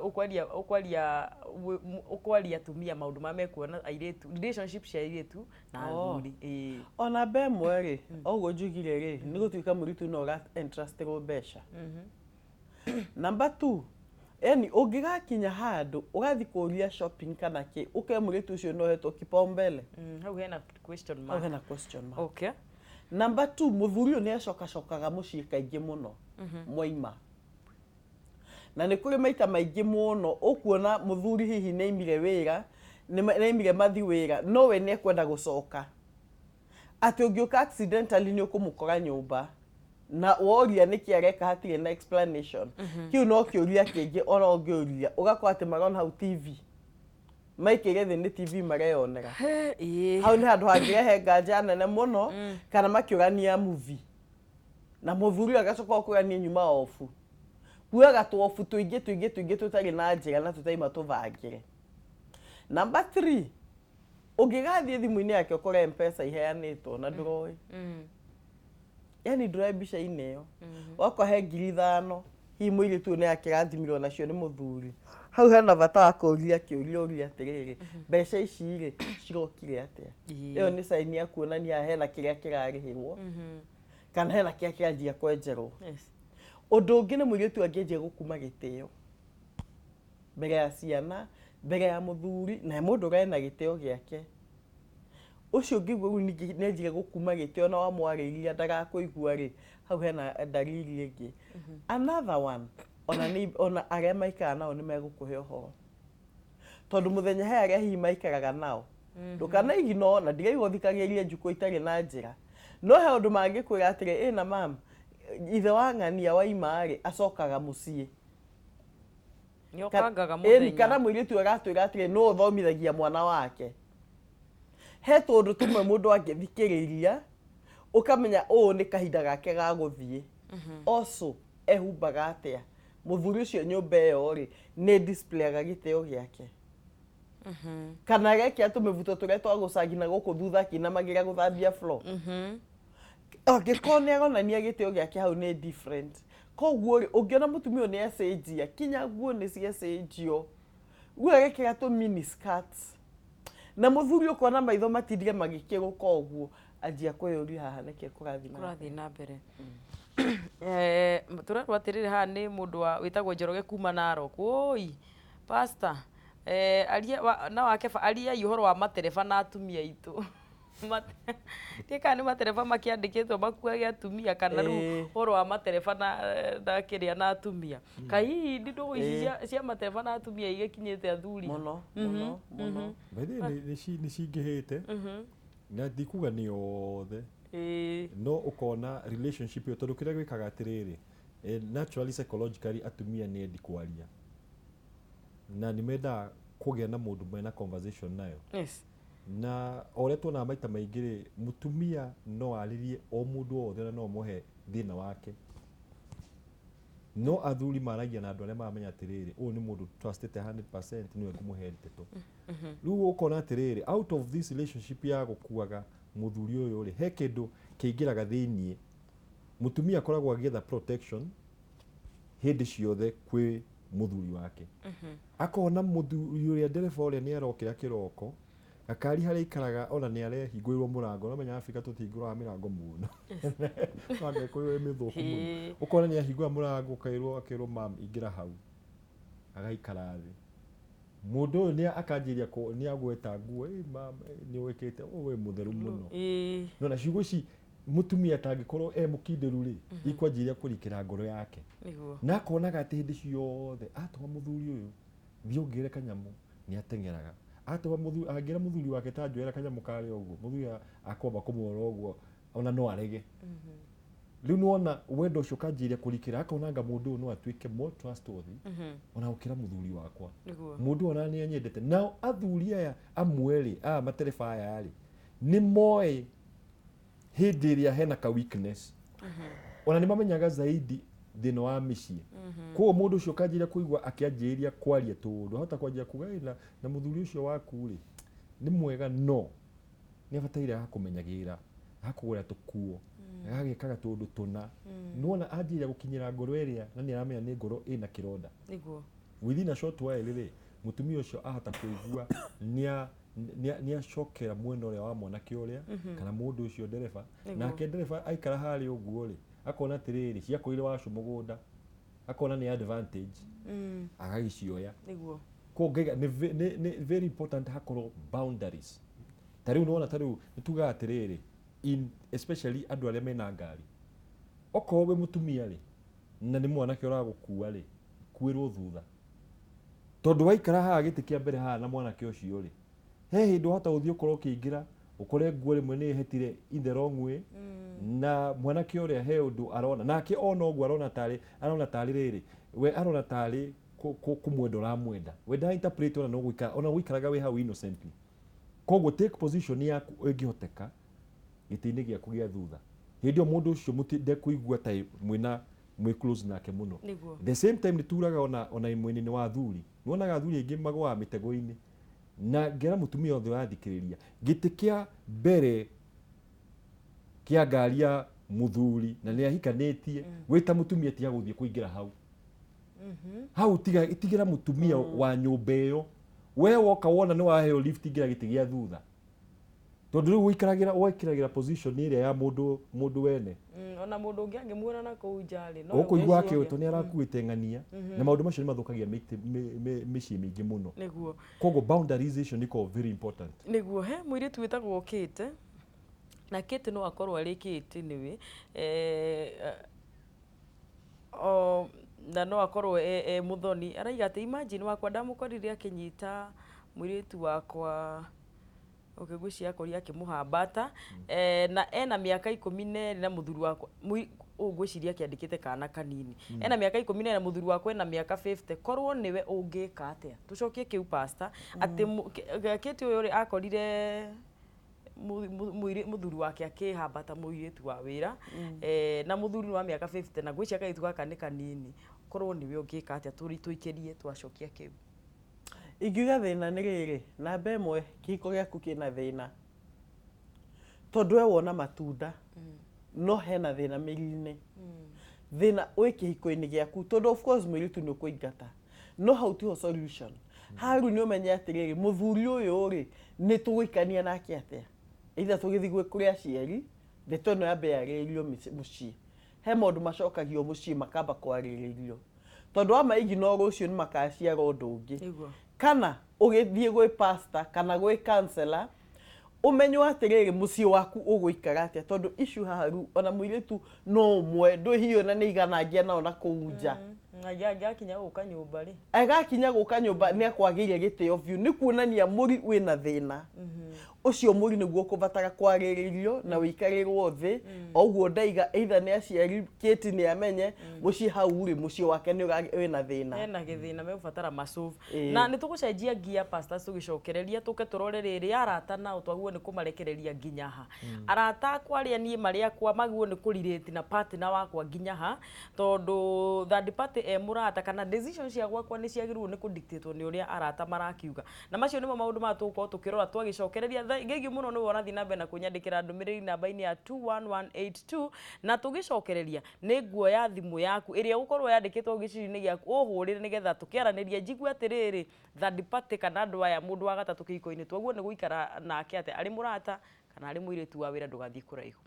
ũkwaria atumia maũndũ marĩa mekuona airĩtu, relationship cia airĩtu na athuri, ĩĩ. Ona mbe ĩmwe rĩ, oguo njugire rĩ, nĩ gũtuĩka mũirĩtu no ũra entrustĩrwo mbeca. Number two, yani ũngĩgakinya handũ ũgathiĩ kũria shopping kana kĩ, ũke mũirĩtu ũcio no hetwo kipaumbele. Hau hena question Hau mark. Hena question mark. Number two, mũthuri ũyũ nĩ acokacokaga mũciĩ kaingĩ mũno mwaima, na nĩ kũrĩ maita maingĩ mũno ũkuona mũthuri hihi nĩ aimire wĩra, nĩ aimire mathi wĩra, no we nĩ ekwenda gũcoka, atĩ ũngĩũka accidentally nĩ ũkũmũkora nyũmba, na woria nĩkĩ areka hatirĩ na explanation. Kĩu no kĩũria kĩngĩ ona ũngĩũria, ũgakora atĩ marona hau TV, maikĩire thĩ nĩ TV mareyonera. Hau nĩ handũ hangĩrehe nganja nene mũno, kana makĩũrania movie na mũthuri ũyũ agacoka gũkwĩra niĩ nyuma obu, kuaga twobu tũingĩ tũingĩ tũingĩ tũtarĩ na njĩra na tũtaima tũbangĩre. Number three, ũngĩgathiĩ thimũ-inĩ yake ũkore Mpesa iheanĩtwo na ndũroĩ, yani ndũroĩ mbica-inĩ ĩyo, wakwa he 5,000, hihi mũirĩtu ũyũ nĩ akĩrathimirwo nacio nĩ mũthuri. Hau hena bata wa kũũria kĩũria, ũrie atĩrĩrĩ, mbeca ici rĩ, cirokire atĩa? Ĩyo nĩ sign ya kuonania hena kĩrĩa kĩrarĩhĩrwo kana hena kĩrĩa kĩranjia kwenjerwo. Ũndũ ũngĩ nĩ mũirĩtu angĩanjia gũkuma gĩtĩo mbere ya ciana, mbere ya mũthuri, na mũndũ ũrĩa ena gĩtĩo gĩake, ũcio ũngĩigua rĩu ningĩ nĩanjire gũkuma gĩtĩo na wamwarĩria ndagakũigua rĩ, hau hena dalili ĩngĩ. Another one, ona nĩ ona arĩa maikara nao nĩ megũkũhe ũhoro, tondũ mũthenya he arĩa hihi maikaraga nao, ndũkanaigino na ndiraigua ũthikagĩrĩrie njukũ itarĩ na njĩra, no he ũndũ mangĩkwĩra atĩrĩ, ĩ na mam, ithe wa ng'ania waima rĩ, acokaga mũciĩ. Nĩ ũkangaga Ĩni, kana mũthenya. Mũirĩtu aratwĩra atĩrĩ, nũ ũthomithagia mwana wake? He tũndũ tũmwe mũndũ angĩthikĩrĩria ũkamenya ũũ nĩ kahinda gake ga gũthiĩ. Also, ehumbaga atĩa? Mũthuri ũcio nyũmba ĩyo rĩ, nĩ displayaga gĩtĩo gĩake, kana agekĩra tũmĩbuto tũrĩa twa gũcangi na gũkũ thutha akĩinamagĩra gũthambia floor. Angĩkorwo nĩ aronania gĩtĩo gĩake hau, nĩ different. Koguo rĩ, ũngĩona mũtumia ũyũ nĩ acenjia, kinya nguo nĩ ciacenjio, rĩu agekĩra tũ mini skirts, na mũthuri ũkona maitho matindire magĩkĩrũka ũguo, anjia kwĩyũria, haha nĩkĩ kũrathiĩ na Kũrathiĩ na mbere? Tũrerwo atĩrĩrĩ, haha nĩ mũndũ wa wĩtagwo Njoroge kuma Narok. Oi pastor, aria na wake ariai ũhoro wa matereba na atumia aitũ. Ndiũĩ kana nĩ matereba makĩandĩkĩtwo makuage atumia, kana rĩu ũhoro wa matereba na kĩrĩa na atumia. Kaĩ hihi ndũgũ ici cia matereba na atumia igĩkinyĩte athuri? Mũno mũno mũno. By the way, nĩ cingĩhĩte, na ndikuga nĩ othe, no ũkona relationship ĩyo, tondũ kĩrĩa gwĩkaga atĩrĩrĩ, naturally, psychologically, atumia nĩ endi kwaria na nĩ mendaga kũgĩa na mũndũ mena conversation nayo. Na o ũrĩa tuonaga maita maingĩ rĩ, mũtumia no arĩrie o mũndũ wothe na no mũhe thĩna wake, no athuri maragia na andũ arĩa maramenya atĩrĩrĩ, ũyũ nĩ mũndũ trustĩte 100%, nĩwe ngũmũhe ndeto. Rĩu ũkona atĩrĩrĩ, out of this relationship ya gũkuaga mũthuri ũyũ rĩ, he kĩndũ kĩingĩraga thĩiniĩ. Mũtumia akoragwo agĩetha protection hĩndĩ ciothe kwĩ mũthuri wake. Akona mũthuri ũrĩa ndereba ũrĩa nĩ arokĩra kĩroko, gakari harĩa aikaraga ona nĩ arehingũrĩrwo mũrango. Ũramenya Afrika tũtihingũraga mĩrango mũno, mĩrango ĩkorwo ĩ mĩthũku mũno. Ũkona nĩ ahingũra mũrango, ũkaĩrwo, akerwo, "Mam, ingĩra hau." Agaikara thĩ. Mũndũ ũyũ nĩ akanjĩria nĩ agweta nguo, "Ĩ mam, nĩ wĩkĩte ũũ, wĩ mũtheru mũno." Nona ciugo ici, mũtumia atangĩkorwo e mũkindĩru rĩ, ikwanjĩrĩria kũrikĩra ngoro yake. Na akonaga atĩ hĩndĩ ciothe atũma mũthuri ũyũ, "Thiĩ ũngĩre kanyamũ," nĩ ateng'eraga. Atũma mũthuri, angĩra mũthuri wake, "Ta njoera kanyamũ karĩa ũguo," mũthuri akwamba kũmũrora ũguo, ona no arege. Rĩu nĩwona wendo ũcio ũkanjĩrĩria kũrikĩra, akonanga mũndũ ũyũ no atuĩke more trustworthy ona gũkĩra mũthuri wakwa. Mũndũ ũyũ ona nĩ anyendete. Nao athuri aya amwe rĩ, aya matereba aya rĩ, nĩ moĩ hĩndĩ ĩrĩa hena ka weakness, ona nĩ mamenyaga zaidi thĩna wa mĩciĩ. Koguo mũndũ ũcio ũkanjĩrĩria kũigua akĩanjĩrĩria kwaria tũũndũ, ahota kwanjia kuga, "Ĩ, na mũthuri ũcio waku rĩ, nĩ mwega, no nĩ abataire agakũmenyagĩrĩra, agakũgũrĩra tũkuo, agagĩkaga tũũndũ tũna." Nĩwona anjĩrĩria gũkinyĩra ngoro ĩrĩa na nĩ aramenya nĩ ngoro ĩna kĩronda. Within a short while rĩ, mũtumia ũcio ahota kũigua nĩ acokera mwena ũrĩa wa mwanake ũrĩa kana mũndũ ũcio ndereba. Nake ndereba aikara harĩa ũguo rĩ, akona atĩrĩrĩ, ciakũrire wacu mũgũnda, akona nĩ advantage, agagĩcioya. Koguo ngaiga nĩ very important hakorwo boundaries. Ta rĩu nĩwona, ta rĩu nĩ tugaga atĩrĩrĩ, in especially andũ arĩa mena ngari, okorwo wĩ mũtumia rĩ, na nĩ mwanake ũragũkua rĩ, kuĩrwo thutha, tondũ waikara haha gĩtĩ kĩa mbere haha na mwanake ũcio rĩ, he hĩndĩ wahota gũthiĩ ũkorwo ũkĩingĩra, ũkore nguo rĩmwe nĩ ĩhetire in the wrong way, na mwanake ũrĩa he ũndũ arona, nake ona ũguo arona tarĩ rĩrĩ, we arona tarĩ kũmwenda ũramwenda, we ndara interpret, ona no gũikara, ona gũikaraga wĩ hau innocently. Koguo take position yaku ĩngĩhoteka gĩtĩ-inĩ gĩaku gĩa thutha. Hĩndĩ ĩyo mũndũ ũcio ndekũigua ta mwĩna mwĩ close nake mũno. The same time, nĩ turaga ona mwena-inĩ wa athuri, nĩwonaga athuri aingĩ magũaga mĩtego-inĩ, na ngera mũtumia othe ũrathikĩrĩria, gĩtĩ kĩa mbere kĩa ngari ya mũthuri na nĩ ahikanĩtie, wĩ ta mũtumia tiga gũthiĩ kũingĩra hau. Hau tiga, tigĩra mũtumia wa nyũmba ĩyo. We woka wona nĩ waheo lift, ingĩra gĩtĩ gĩa thutha, tondũ rĩu ũikaragĩra, wekĩragĩra position ĩrĩa ya mũndũ wene. Ona mũndũ ũngĩ angĩmuona na kũu nja rĩ, no ũkũigua gwĩciria. Akĩũtwo nĩ arakuĩte ng'ania, na maũndũ macio nĩ mathũkagia mĩciĩ mĩingĩ mũno. Koguo boundaries icio nĩ ikoragwo very important. Nĩguo. He mũirĩtu wĩtagwo Kate, na Kate no akorwo arĩ Kate nĩwe, o na no akorwo e mũthoni. Araiga atĩ, "Imagine wakwa ndamũkorire akĩnyita mũirĩtu wakwa." Okay, ngwĩciria akorire akĩmũhambata, na ena mĩaka 12 na mũthuri wakwa ũũ ngwĩciria akĩandĩkĩte kana kanini. Ena mĩaka 12 na mũthuri wakwa ena mĩaka 50. Korwo nĩwe ũngĩka atĩa? Tũcokie kĩu, pastor, atĩ Kate ũyũ rĩ, akorire Mũthuri wake akĩhambata mũirĩtu wa wĩra, na mũthuri nĩ wa mĩaka 50 na ngwĩciria kairĩtu gaka nĩ kanini. Korwo nĩwe ũngĩka atĩa? Tũri tũikĩrie twacokia kĩu. Ingiuga thĩna nĩ rĩrĩ, namba ĩmwe, kĩhiko gĩaku kĩna thĩna tondũ we wona matunda, no hena thĩna mĩri-inĩ, thĩna wĩ kĩhiko-inĩ gĩaku, tondũ of course mũirĩtu nĩ ũkũingata, no hau tiho solution. Haha rĩu nĩ ũmenye atĩrĩrĩ, mũthuri ũyũ rĩ, nĩ tũgũikania nake atĩa? Either tũgĩthiĩ kũrĩ aciari, ndeto ĩno yambe yarĩrĩrio mũciĩ. He maũndũ macokagio mũciĩ makamba kwarĩrĩrio, tondũ wa maiginwo rũciũ nĩ makaciara ũndũ ũngĩ. Kana ũgĩthiĩ gwĩ pastor kana gwĩ counselor, ũmenywo atĩrĩrĩ, mũciĩ waku ũgũikara atĩa, tondũ issue haha rĩu ona mũirĩtu no ũmwe ndwĩhiũ na nĩ iganangia nao na kũu nja. Angĩakinya gũka nyũmba rĩ, Agakinya gũka nyũmba nĩ akwagĩire gĩtĩo biũ, nĩ kuonania mũri wĩna thĩna. Ũcio mũri nĩguo ũkũbatara kwarĩrĩrio na wĩikarĩrwo thĩ. O ũguo ndaiga, either nĩ aciari kĩti nĩ amenye mũciĩ hau rĩ, mũciĩ wake nĩ wĩna thĩna. Hena gĩthĩna megũbatara masolve. Na nĩ tũgũcenjia ngia, pastors, tũgĩcokereria tũke tũrore rĩrĩ arata nao twagĩrĩirwo nĩ kũmarekereria nginya ha. Arata akwa arĩa niĩ marĩ akwa magĩrĩirwo nĩ kũrelate na partner wakwa nginya ha, tondũ third party e mũrata kana decision cia gwakwa nĩ ciagĩrĩirwo nĩ kũdictatwo nĩ ũrĩa arata marakiuga. Na macio nĩmo maũndũ maya tũgũkorwo tũkĩrora twagĩcokereria. Thengiũ mũno nĩwe ũrathiĩ na mbere na kũnyandĩkĩra ndũmĩrĩri namba-inĩ ya 21182, na tũgĩcokereria nĩ nguoya thimũ yaku ĩrĩa ĩgũkorwo yandĩkĩtwo gĩcicio-inĩ gĩaku, ũhũrĩre nĩgetha tũkĩaranĩrie, njigue atĩrĩrĩ, third party kana andũ aya, mũndũ wa gatatũ kĩhiko-inĩ, twaguo nĩ gũikara nake atĩa, arĩ mũrata kana arĩ mũirĩtu wa wĩra. Ndũgathiĩ kũraihu.